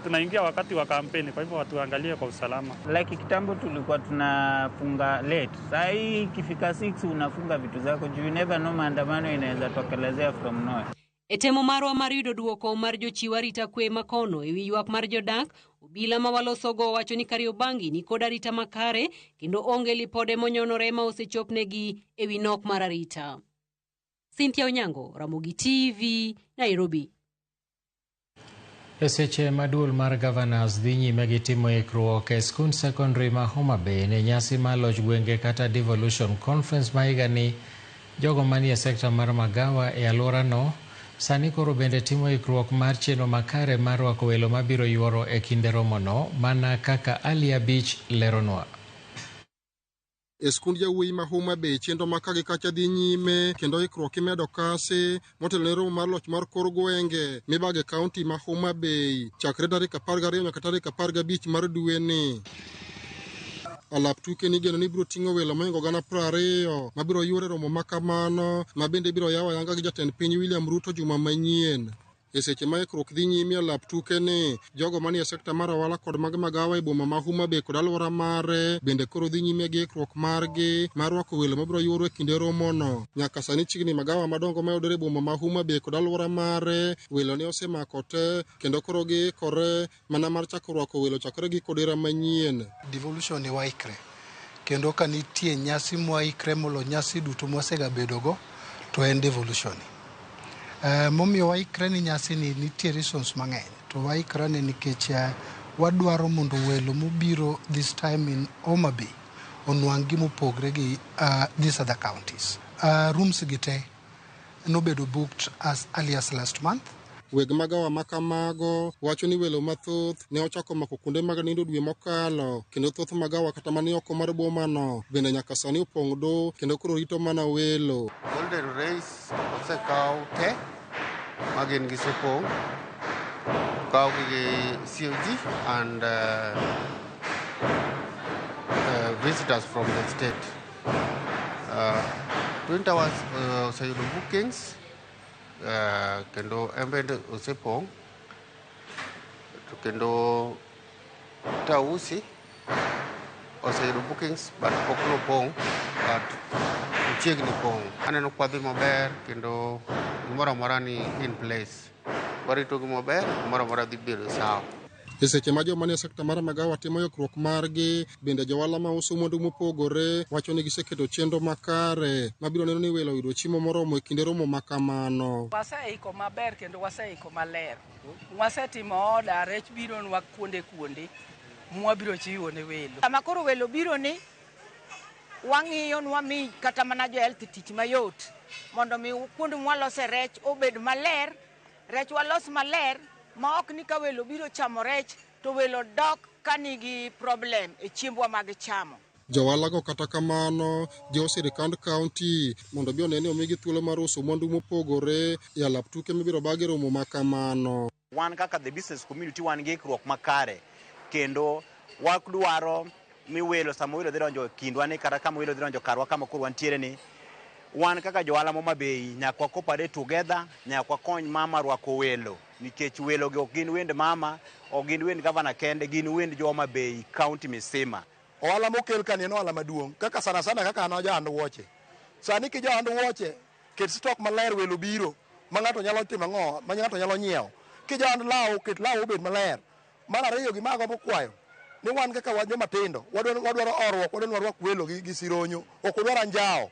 Tunaingia wakati wa kampeni, kwa hivyo watuangalie kwa usalama. Like kitambo tulikuwa tunafunga late. Saa hii ikifika 6 unafunga vitu zako. You never know, maandamano inaweza tokelezea from nowhere. E temo marwa mar yudo duoko mar jochiw arita kwe makono ewi ywak mar jodak, obila ma walosogo wacho ni Kariobangi ni kod arita makare kendo onge lipode monyonore ma osechopnegi ewi nok mar arita. Cynthia Onyango, Ramogi TV, Nairobi. E seche ma duol mar Governors dhi nyime gi timo ikruok e skund secondary ma Homa Bay ne nyasi mar loch gwenge kata Devolution Conference ma higani, jogo manie sekta mar magawa e alworano sani koro bende timo ikruok mar chenro makare mar rwako welo mabiro yuoro e kinde romono, mana kaka Ali Abich leronwa. E skund yawuoyi ma Homa Bay chenro ma ka gi kacha dhi nyime kendo ikruok imedo kasi motelo ne romo mar loch mar kor gwenge mibago e kaunti ma Homa Bay chakre tarik 12 nyaka tarik 15 mar dweni. Alap tuke nigeno ni biro ting'o welo mohingo 20,000 mabiro yuoro e romo ma kamano ma bende biro yawo ayanga gi jatend piny William Ruto juma manyien. E seche ma ikruok dhi nyime e alap tuke ni, jogo manie sekta mar ohala kod mag magawa e boma ma Homa Bay kod alwora mare bende koro dhi nyime gi ikruok margi mar rwako welo mabiro yuoro e kinde romono. Nyaka sani chiegni magawa madongo mayudore e boma ma Homa Bay kod alwora mare welo ne osemako te kendo koro giikore mana mar chako rwako welo chakre gi kodera manyien. Devolution ni waikre kendo ka nitie nyasi mwaikre molo nyasi duto mwasegabedogo to en devolution. Momiyo waikre ni nyasi ni nitie reasons mang'eny to waikre ni nikech wadwaro mondo welo mobiro this time in Homa Bay onwang' gimopogre gi these other counties. Rooms gi te nobedo booked as early as last month. Weg magawa ma kamago wacho ni welo mathoth ne ochako mako kuonde mag nindo dwe mokalo kendo thoth magawa kata mani oko mar bomano bende nyaka sani opong' do kendo koro rito mana welo. Golden Race osekaw te ma gin gisepong', okawgi gi COG and visitors from the state. Twin Towers oseyudo bookings kendo en bende osepong', to kendo Tausi oseyudo bookings but pok nopong' but ochiegni pong'. Aneno kwadhi maber kendo gimoro amora ni in place. Waritogi maber, gimoro amora dhi bedo sawa. E seche ma joma nie sekta mar magawa timo ikruok margi, bende johala mauso mwandu mopogore wacho ni giseketo chenro makare mabiro neno ni welo oyudo chiemo moromo e kinde romo ma kamano. Waseiko maber kendo waseiko maler. Wasetimo oda, rech bironwa kuonde kuonde mwabiro chiwo ne welo. Sama koro welo biro ni wang'iyo ni wami kata mana jo health tich mayot mondo mi kuonde mwalose rech obed maler, rech walos maler ma ok ni ka welo biro chamo rech to welo dok ka nigi problem e chiembwa ma gichamo. Johala kata kamano jiwo sirikand kaunti mondo bi one ni omigi thuolo mar uso mwandu mopogore e alap tuke mibiro bag e romo ma kamano. Wan kaka the business community wan gi ikruok makare kendo wadwaro ni welo sama welo dhi donjo kindwa ni kata kama welo dhi donjo karwa kama koro wantiere ni wan kaka johala ma Homa Bay nyaka wa cooperate together, nyaka wakony mama rwako welo nikech welo gi ok gin wend mama, ok gin wend gavana kende, gin wend jo Homa Bay county misima. Ohala mokel ka ni en ohala maduong' kaka sana sana kaka an jahand wuoche. Sani ki jahand wuoche ket stock maler welo biro ma ng'ato nyalo timo ang'o ma ng'ato nyalo nyiewo. Ki jahand law ket law obed maler. Mar ariyo gima agombo kwayo ni wan kaka wan joma tindo wadwaro horuok, wadwaro warwak welo gi sironyo, ok wadwar anjawo.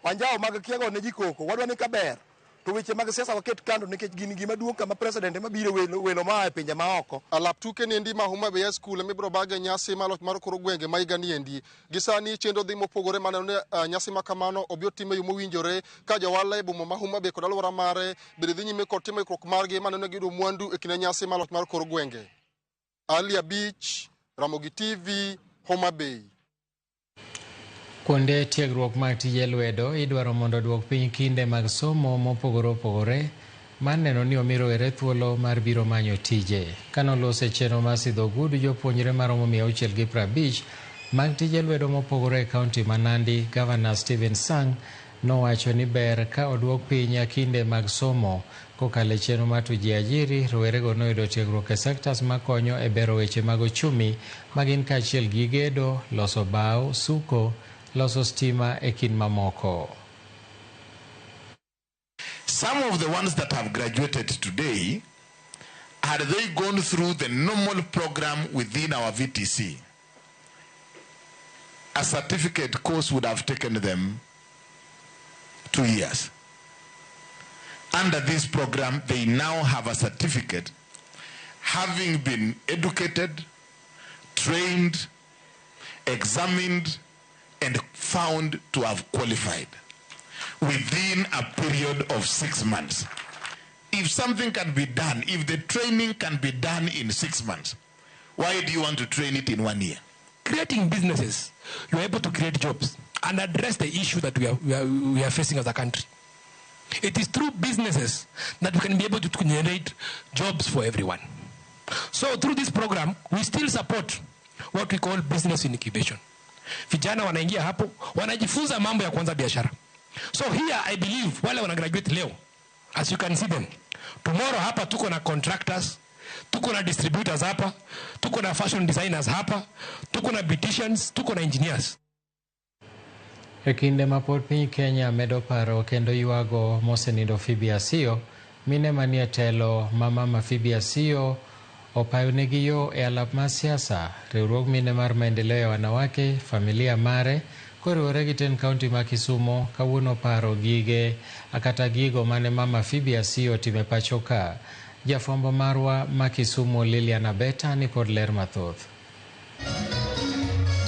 Anjawo mag kia go ne ji koko, wadwaro ni kaber To weche mag siasa waket kando nikech gin gima duong' kama president ema biro welo, welo maa e pinje maoko. Alap tuke niendi ma Homa Bay High School ema ibiro bage nyasi mar loch mar kor gwenge ma higa niendi. Gi sani chenro dhi mopogore maneno ni nyasi ma kamano obi otim e yo mowinjore ka johala e boma ma Homa Bay kod alwora mare bende dhi nyime kod timo ikruok margi maneno ni giyudo mwandu e kinde nyasi mar loch mar kor gwenge. Ali Abich, Ramogi TV, Homa Bay. Kuonde tiegruok mag tije lwedo idwaro mondo oduok piny kinde mag somo mopogore opogore mar neno ni omi rowere thuolo mar biro manyo tije. Kanolose chenro mar sidho ogudu jopuonjre maromo 650 mag tije lwedo mopogore e kaunti ma Nandi, Gavana Stephen Sang nowacho ni ber ka oduok piny kinde mag somo kokalo e chenro mar Tujiajiri. Rowerego noyudo tiegruok e sektas makonyo e bero weche mag ochumi magin kaachiel gi gedo, loso bao, suko, loso stima e kind mamoko. Some of the ones that have graduated today, had they gone through the normal program within our VTC, a certificate course would have taken them 2 years. Under this program, they now have a certificate, having been educated, trained, examined, and found to have qualified within a period of 6 months. If something can be done, if the training can be done in 6 months, why do you want to train it in 1 year? Creating businesses, you are able to create jobs and address the issue that we are facing as a country. It is through businesses that we can be able to generate jobs for everyone. So through this program, we still support what we call business incubation. Vijana wanaingia hapo, wanajifunza mambo ya kuanza biashara. So here I believe wale wana graduate leo, as you can see them. Tomorrow hapa tuko na contractors, tuko na distributors hapa, tuko na fashion designers hapa, tuko na beauticians, tuko na engineers. E kinde ma pod piny Kenya medo paro kendo ywago mosenindo Phoebe Asiyo, mine manie telo ma mama Phoebe Asiyo opayonegi yo e alap mar siasa. Riwruog mine mar maendeleo ya wanawake, familia mare, koriwore gi tend kaunti ma Kisumo kawuono paro gige kata gigo mane mama Phoebe Asiyo otimo e pacho ka. Jafwambo marwa ma Kisumu Lilian Abeta ni kod ler mathoth.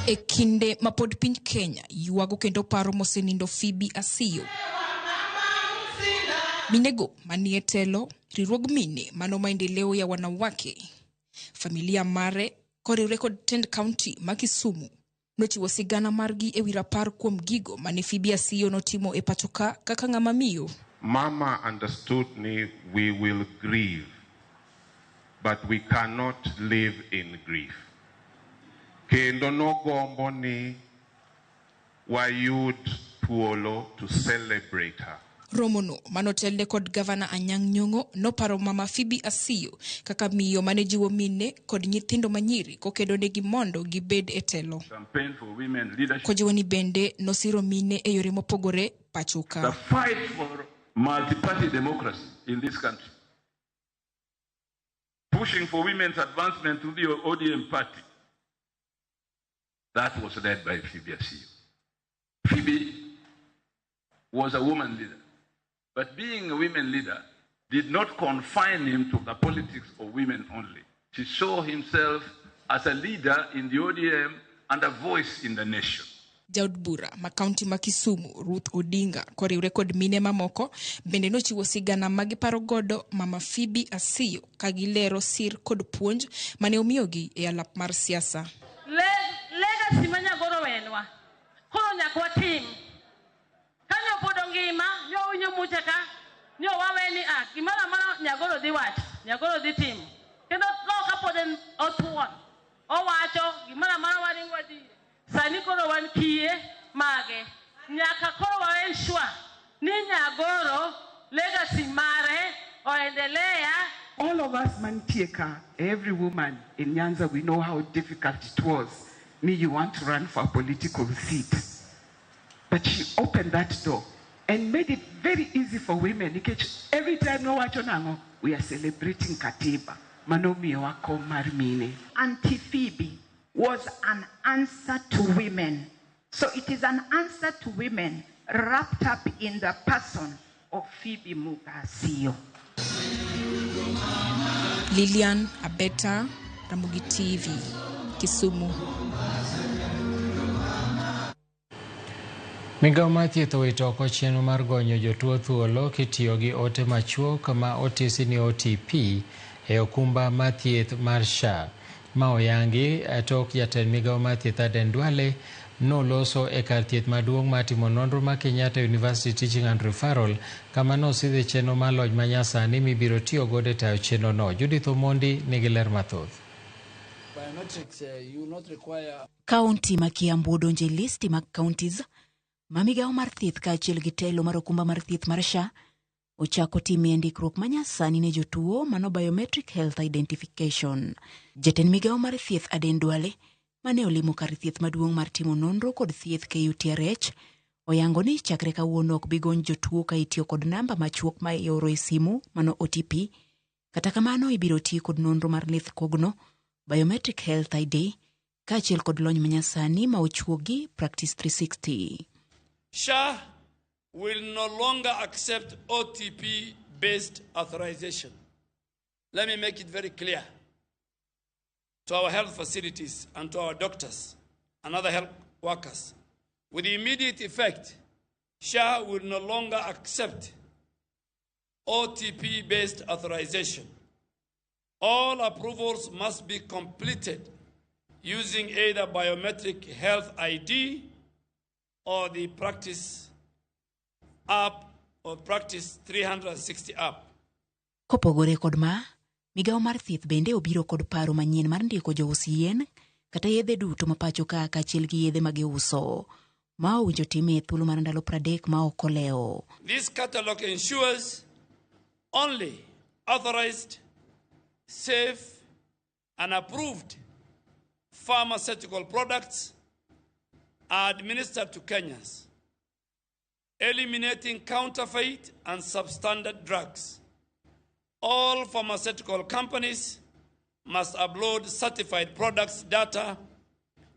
E kinde ma pod piny Kenya ywago kendo paro mosenindo Phoebe Asiyo, minego manie telo, riwruog mine mano maendeleo ya wanawake, familia mare koriwre kod tend kaunti ma Kisumu nochiwo sigana margi ewi rapar kuom gigo mane Phoebe Asiyo notimo e pacho ka kaka ng'ama miyo. Mama understood ni we will grieve, but we cannot live in grief. Kendo nogombo ni wayud thuolo to celebrate her. Romono manotelne kod gavana Anyang' Nyong'o noparo mama Phoebe Asiyo kaka miyo mane jiwo mine kod nyithindo manyiri kokedonegi mondo gibed e telo. Campaign for women leadership. Kojiwo ni bende nosiro mine e yore mopogore pacho ka. The fight for multi-party democracy in this country. Pushing for women's advancement to the ODM party. That was led by Phoebe Asiyo. Phoebe was a woman leader. But being a women leader did not confine him to the politics of women only. She saw himself as a leader in the ODM and a voice in the nation. Jaod bura ma kaunti ma Kisumu Ruth Odinga koriwre kod mine mamoko bende nochiwo sigana magiparo godo mama Phoebe Asiyo ka gilero sir kod puonj mane omiyogi e alap mar siasa. Legacy ma Nyagoro wenwa koro nyaka watim. Kanyo pod ongima, nyo winyo muche ka, nyo wawe ni a gimoro amora Nyagoro dhi wacho, Nyagoro dhi timo. Kendo tho kapod en othuon, owacho gimoro amora waringo wadhi. Sani koro wan kiye mage. Nyaka koro wa ensure ni Nyagoro legacy mare oendelea. All of us mantie ka, every woman in Nyanza, we know how difficult it was. Me, you want to run for a political seat. But she opened that door and made it very easy for women. Nikech every time no wacho nang'o, we are celebrating Katiba. Mano miyowa kom mar mine. Auntie Phoebe was an answer to women. So it is an answer to women wrapped up in the person of Phoebe Muga Asiyo. Lilian Abeta, Ramogi TV, Kisumu. Migawo mar thieth owito oko chenro mar gonyo jotuo thuolo kitiyo gi ote machuok ma otisi ni OTP e okumba mar thieth mar SHA. Ma oyangi tok jatend migawo mar thieth Aden Duale noloso e kar thieth maduong' mar timo nonro ma Kenyatta University Teaching and Referral kama nosidhe chenro mar lony manyasani mibiro tiyo godo e tayo chenro no. Judith Omondi nigi ler mathoth. Kaunti ma Kiambu odonjo e listi mag counties ma migawo mar thieth kaachiel gi telo mar okumba mar thieth mar SHA ochako timie ndikruok manyasani ne jotuo mano biometric health identification. Jatend migawo mar thieth Aden Duale mane olimo kar thieth maduong' mar timo nonro kod thieth KUTRH oyango ni chakre kawuono ok bi gony jotuo ka itiyo kod namba machuok ma ioro e simu mano OTP. Kata kamano ibiro ti kod nonro mar lith kogno biometric health ID kaachiel kod lony manyasani ma ochuogi Practice 360. SHA will no longer accept OTP-based authorization. Let me make it very clear to our health facilities and to our doctors and other health workers. With immediate effect, SHA will no longer accept OTP-based authorization. All approvals must be completed using either biometric health ID or the Practice app or Practice 360 app. Kopogore kod ma, migawo mar thieth bende obiro kod paro manyien mar ndiko jous yien kata yedhe duto ma pacho ka kaachiel gi yedhe ma giuso. Ma owinjo time e thuolo mar ndalo 30 ma ok olewo. This catalog ensures only authorized, safe, and approved pharmaceutical products are administered to Kenyans, eliminating counterfeit and substandard drugs. All pharmaceutical companies must upload certified products data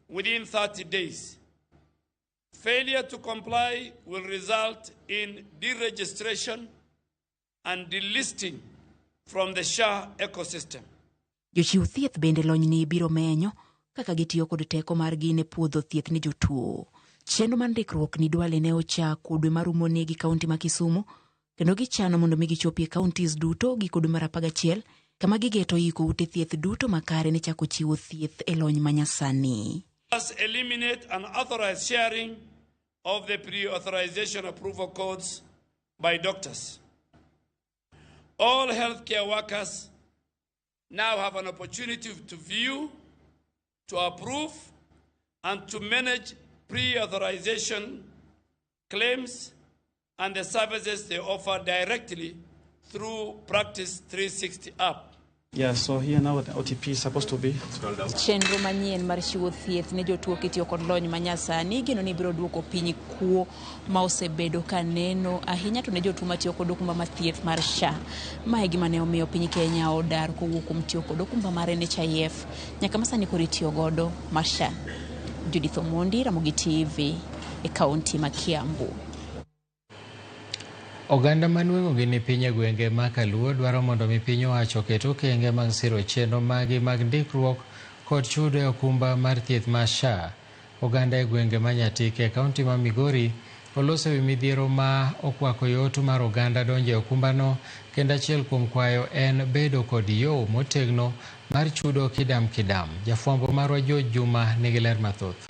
within 30 days. Failure to comply will result in deregistration and delisting from the SHA ecosystem. Jochiw thieth bende lonyni biro menyo kaka gitiyo kod teko margi ne puodho thieth ni jotuo. Chenro mar ndikruok ni Duale ne ochako dwe marumo ne gi kaunti ma Kisumu kendo gichano mondo mi gichopi e counties duto giko dwe mar 11 kama gigeto iko ute thieth duto makare ne chako chiwo thieth e lony manyasani. Must eliminate unauthorized sharing of the pre-authorization approval codes by doctors. All healthcare workers now have an opportunity to view, to approve, and to manage pre-authorization claims and the services they offer directly through Practice 360 app. Yeah, so here now the OTP is supposed to be. Chenro manyien mar chiwo thieth ne jotuo kitiyo kod lony manyasani igeno ni biro duoko piny kuo ma osebedo ka neno ahinya to ne jotuo matiyo kod okumba mar thieth mar SHA. Ma e gima ne omiyo piny Kenya odar kowuok kuom tiyo kod okumba mar NHIF nyaka ma sani koro itiyo godo mar SHA. Judith Omondi, Ramogi TV e kaunti ma Kiambu. Oganda manweng'o gi ni piny e gwenge ma Kaluo dwaro mondo mi piny owacho oket okenge mag siro chenro magi mag ndikruok kod chudo e okumba mar thieth mar SHA. Oganda e gwenge ma Nyatike e kaunti ma Migori oloso ewi midhiero ma okwako yot mar oganda donjo e okumbano kendo achiel kuom kwayo en bedo kod yo motegno mar chudo kidam kidam. Jafwambo marwa George Juma nigi ler mathoth.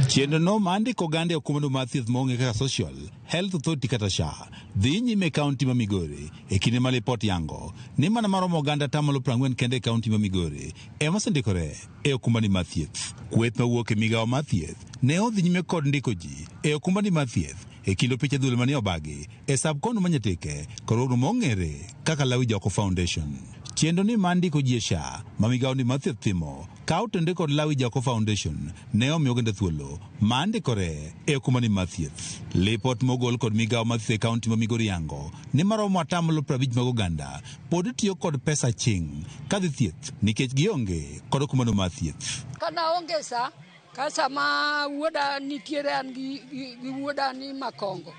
Chenro no mar ndiko oganda e okumbano mar thieth maong'e kaka Social Health Authority kata SHA dhi nyime e kaunti ma Migori e kinde ma lipot yango ni mana maromo oganda 40% kende e kaunti ma Migori ema osendikore e okumbani mar thieth. Kweth mawuok e migawo mar thieth ne odhi nyime kod ndiko ji e okumbani mar thieth e kind opich adhula mane obagi e sub-county ma Nyatike kod riwruok mong'ere kaka Lawi Joko Foundation. Chenro ni mar ndiko ji e SHA ma migawo ni mar thieth timo ka otende kod Lawi Joko Foundation ne omiyo oganda thuolo mar ndikore e okumbani mar thieth. Lipot mogol kod migawo mar thieth e kaunti ma Migori yango ni maromo 50% mag oganda pod tiyo kod pesa aching' kadhi thieth nikech gionge kod okumbano mar thieth. Kana onge SHA Ka sama wuoda nitiere an gi wuoda ni Makongo.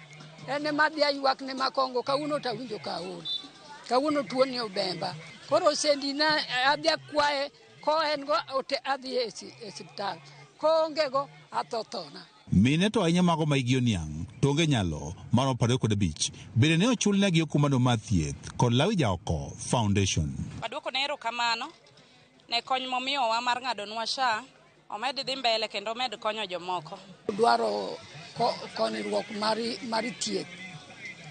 En ema adhi aywak ne Makongo, kawuono to awinjo ka aol. Kawuono tuoni obemba. Koro sendina adhi akwaye, ko en go adhi e osiptal. Koonge go atho thona. Mine to ahinya mago ma higi oniang' to onge nyalo maromo 25 bende ne ochulnegi okumbano mar thieth kod Lawi Jaoko Foundation. Waduoko ne erokamano ne kony momiyowa mar ng'adonwa SHA, omed dhi mbele kendo omed konyo jomoko. Dwaro konyruok mar thieth.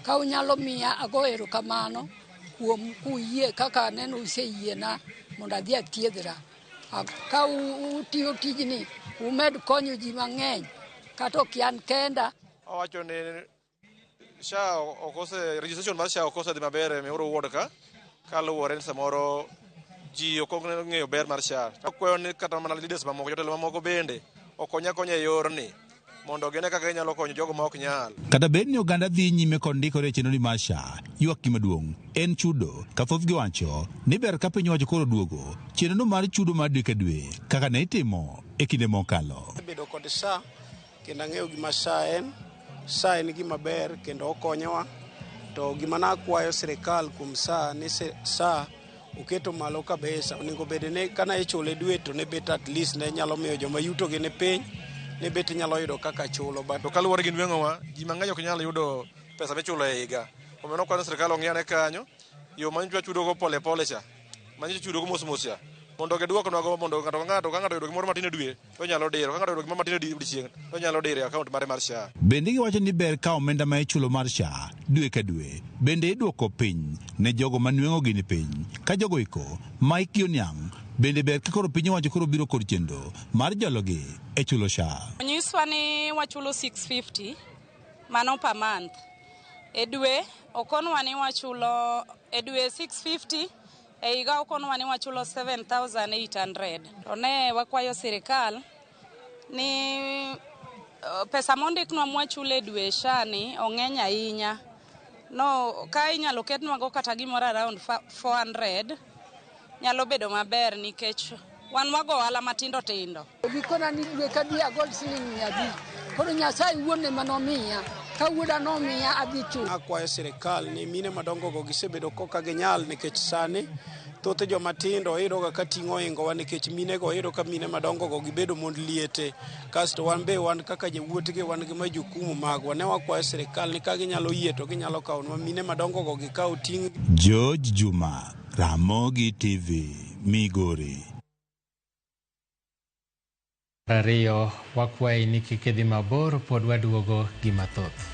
Ka unyalo miya ago erokamano kuom kuyie kaka aneno useyiena mondo adhi athiedhra. Ka utiyo tijni umed konyo ji mang'eny kata ok an kenda. Owacho ni SHA okose registration mar SHA okose dhi maber e Muhuru ward ka kaluwore ni samoro ji ok ong'eyo ber mar SHA. Akwayo ni kata mana leaders mamoko, jotelo mamoko bende okony akonya e yorni mondo gine kaka ginyalo konyo jogo ma ok nyal. Kata bed ni oganda dhi nyime kod ndikore e chenro mar SHA, ywak gi maduong' en chudo, ka thothgi wacho ni ber ka piny owacho koro duogo chenro mar chudo mar dwe ka dwe kaka ne itimo e kinde mokalo. Bedo kod SHA kendo ang'eyo gima SHA en. SHA en gima ber kendo okonyowa. To gima nakwayo sirikal kuom SHA ni SHA oketo malo kabisa. Onego bed ni kana ichule dwe to ne bet at least ne nyalo miyo joma yutogi ni piny ne bet nyalo yudo kaka chulo. To kaluwore gi nweng'owa, ji mang'eny ok nyal yudo pesa michulo e higa. Omiyo nokwayo ni sirikal ong'i ane kanyo yo ma nyocha chudogo pole pole cha, ma nyocha chudogo mos mos cha, mondo giduoknwago mondo ng'ato ka ng'ato ka ng'ato oyudo gimoro matin e dwe to onyalo diro, ka ng'ato oyudo gimoro matin e odiechieng' to onyalo diro e akaont mare mar SHA. Bende giwacho ni ber ka omenda ma ichulo mar SHA dwe ka dwe bende idwoko piny ne jogo ma nweng'ogi ni piny. Ka jogo iko ma hikgi oniang' bende ber ka koro piny owacho koro biro kod chenro mar jologi e chulo SHA. Onyiswa ni wachulo 650 mano per month. E dwe okonwa ni wachulo e dwe 650, e higa okonwa ni wachulo 7800. To ne wakwayo sirikal ni pesa mondiknwa mwachulo e dwe SHA ni ong'eny ahinya. No ka inyalo ketnwago kata gimoro around 400 nyalo bedo maber nikech wan wago ohala matindo tindo. Gikona ni dwe ka dwe agol siling 500. Koro Nyasaye wuon ema nomiya. Ka wuoda nomiya adhi chulo. Akwayo sirikal ni mine madongo go gisebedo koka ginyal nikech sani thoth joma tindo iyudo ka ting'o ohingowa nikech mine go iyudo ka mine madongo go gibedo mond liete. Kasto wan be wan kaka jowuotgi wan gi majukumu magwa. Ne wakwayo sirikal ni ka ginyalo yie to ginyalo kawonwa mine madongo go gikaw ting'. George Juma, Ramogi TV, Migori. 20 wakwayi ni kik idhi mabor, pod waduogo gi mathoth.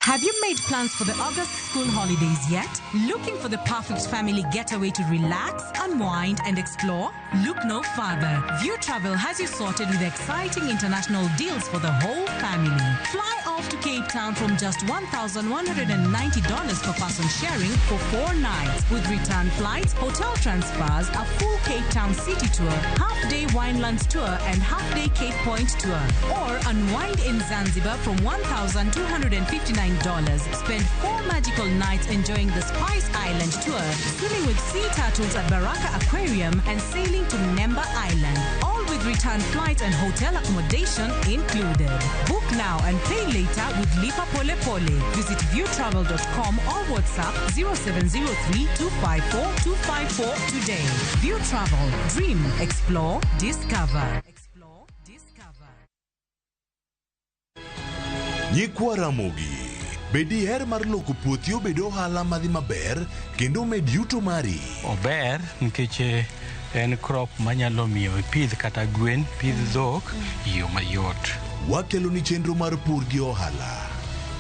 Have you made plans for the August school holidays yet? Looking for the perfect family getaway to relax, unwind, and explore? Look no further. View Travel has you sorted with exciting international deals for the whole family. Fly off to Cape Town from just $1,190 per person sharing for 4 nights, with return flights, hotel transfers, a full Cape Town city tour, half-day Winelands tour, and half-day Cape Point tour. Or unwind in Zanzibar from $1,259. Spend 4 magical nights enjoying the Spice Island tour, swimming with sea turtles at Baraka Aquarium, and sailing to Nemba Island. All with return flights and hotel accommodation included. Book now and pay later with Lipa Pole Pole. Visit viewtravel.com or WhatsApp 0703 254 254 today. View Travel. Dream, explore, discover. Nyikwa Ramogi, bed diher mar loko puothi obed ohala madhi maber kendo med yuto mari. Ober nikech en crop manyalo miyo ipidh kata gwen, pidh dhok e yo mayot. Wakelo ni chenro mar pur gi ohala.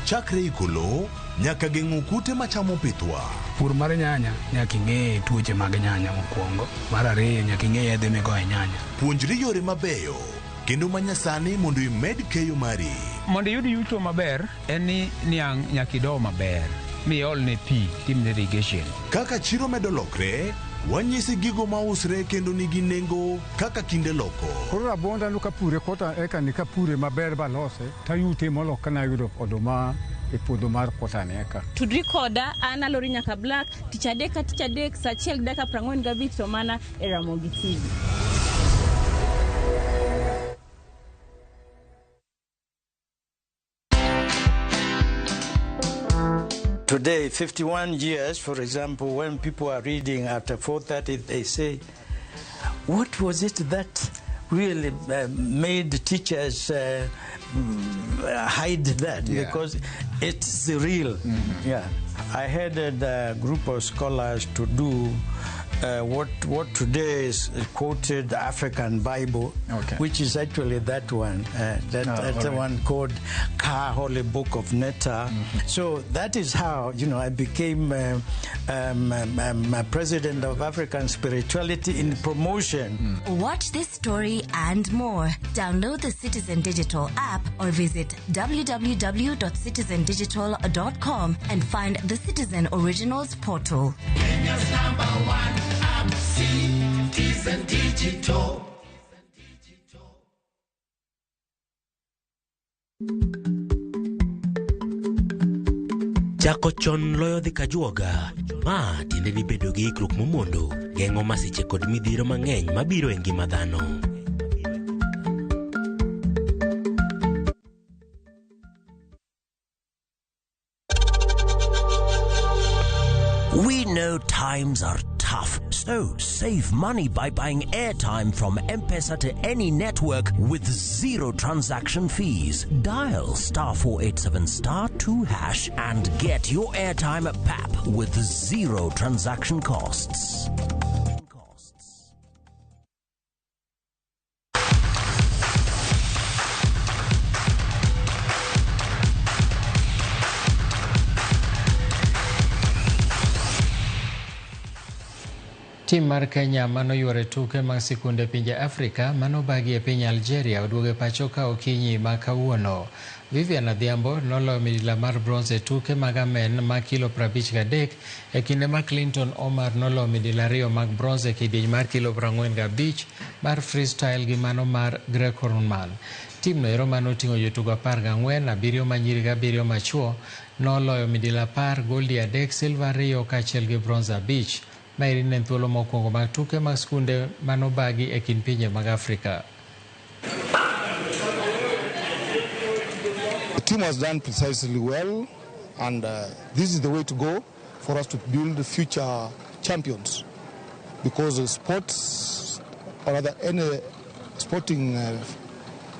Chakre iko lowo nyaka geng'o kute machamo pithwa. Pur mar nyanya nyaka ing'e tuoche mag nyanya mokwongo. Mar ariyo nyaka ing'e yedhe migoyo e nyanya. Puonjri yore mabeyo kendo manyasani mondo imed keyo mari. Mondo iyud yuto maber en ni niang' nyaka ido maber miolne pi timne irrigation. Kaka chiro medo lokre, wanyisi gigo mausre kendo nigi nengo kaka kinde loko. Koro rabuonda no kapure kota eka ni kapure maber balose tayute molo kana yudo oduma e puodho mar kwatani eka. Tudri koda an Alori nyaka Black tich adek ka tich adek saa achiel gi dakika 45 to mana e Ramogi TV. Today, 51 years, for example, when people are reading after 4:30, they say, what was it that really made teachers hide that? Yeah. Because it's real. Yeah. I headed a group of scholars to do what today is quoted African Bible, which is actually that one, that, Oh, that all right. one called Ka Holy Book of Netta. So that is how I became president of African Spirituality in promotion. Watch this story and more. Download the Citizen Digital app or visit www.citizendigital.com and find the Citizen Originals portal. Kenya's number one app, Citizen Digital. Chako chon loyo dhi kajuoga. Ma tiende ni bedo gi ikruok momondo geng'o masiche kod midhiero mang'eny mabiro e ngima dhano. We know times are tough, so save money by buying airtime from M-Pesa to any network with zero transaction fees. Dial star 487 star 2 hash and get your airtime at PAP with zero transaction costs. Tim mar Kenya manoyuoro e tuke mag sikunde pinje Afrika manobagi e piny Algeria oduogo e pacho ka okinyi ma kawuono. Vivian Adhiambo noloyo midila mar bronze e tuke mag amen ma kilo 53 e kinde ma Clinton Omar noloyo midila ariyo mag bronze e kidieny mar kilo 45 mar freestyle gi mano mar Greco-Roman. Tim no ero manoting'o jotugo 14, abiriyo manyiri gi abiriyo machuo noloyo midila 10, goldi 3, silva 2 kaachiel gi bronze 5. Maeri ne en thuolo mokwongo mag tuke mag skunde manobagi e kind pinje mag Afrika. The team has done precisely well, and this is the way to go for us to build future champions, because sports, or rather any sporting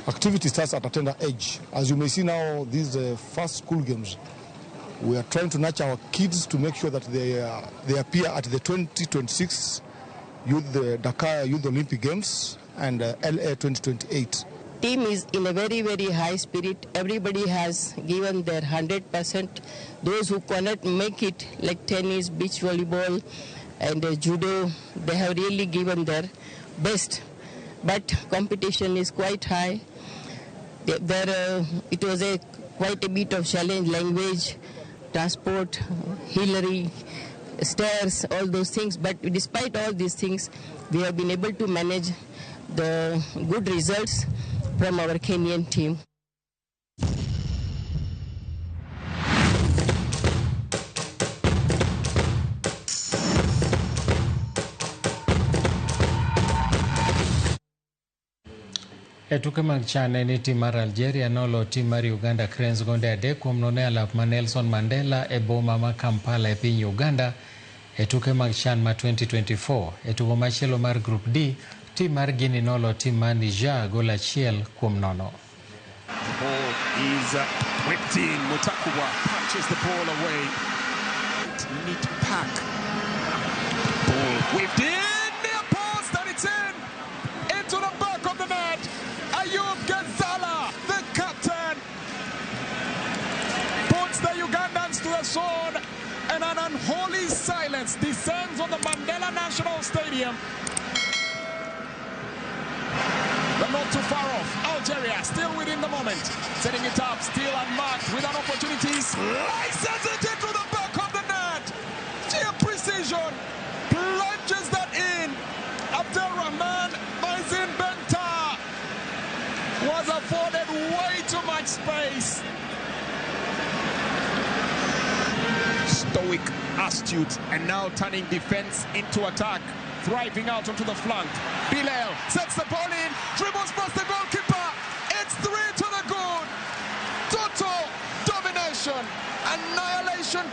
activity starts at a tender age. As you may see now, these first school games, we are trying to nurture our kids to make sure that they appear at the 2026 Youth Dakar Youth Olympic Games and LA 2028. Team is in a very, very high spirit. Everybody has given their 100%. Those who cannot make it, like tennis, beach volleyball, and judo, they have really given their best. But competition is quite high. It was a quite a bit of challenge: language, transport, Hillary, stairs, all those things. But despite all these things, we have been able to manage the good results from our Kenyan team. E tuke mag CHAN en ni tim mar Algeria nolo tim mar Uganda Cranes gonde 3-0 e alap ma Nelson Mandela e boma ma Kampala e piny Uganda e tuke mag CHAN ma 2024. E tugo machielo mar Group D, tim mar Guinea nolo tim mar Niger gol 1-0. The ball is whipped in. Mutakuwa punches the ball away. Neat pack. Ball whipped in. Near post, and it's in. Into the back of the net. Ayub Ghazala, the captain, puts the Ugandans to the sword, and an unholy silence descends on the Mandela National Stadium. But not too far off. Algeria still within the moment, setting it up, still unmarked with an opportunity, slices it into the back of the net. Sheer precision, plunges that in. Abdelrahman Maizin Benta was afforded way too much space. Stoic, astute, and now turning defense into attack. Thriving out onto the flank. Bilal sets the ball in, dribbles past the goalkeeper. It's 3 to the good. Total domination, annihilation.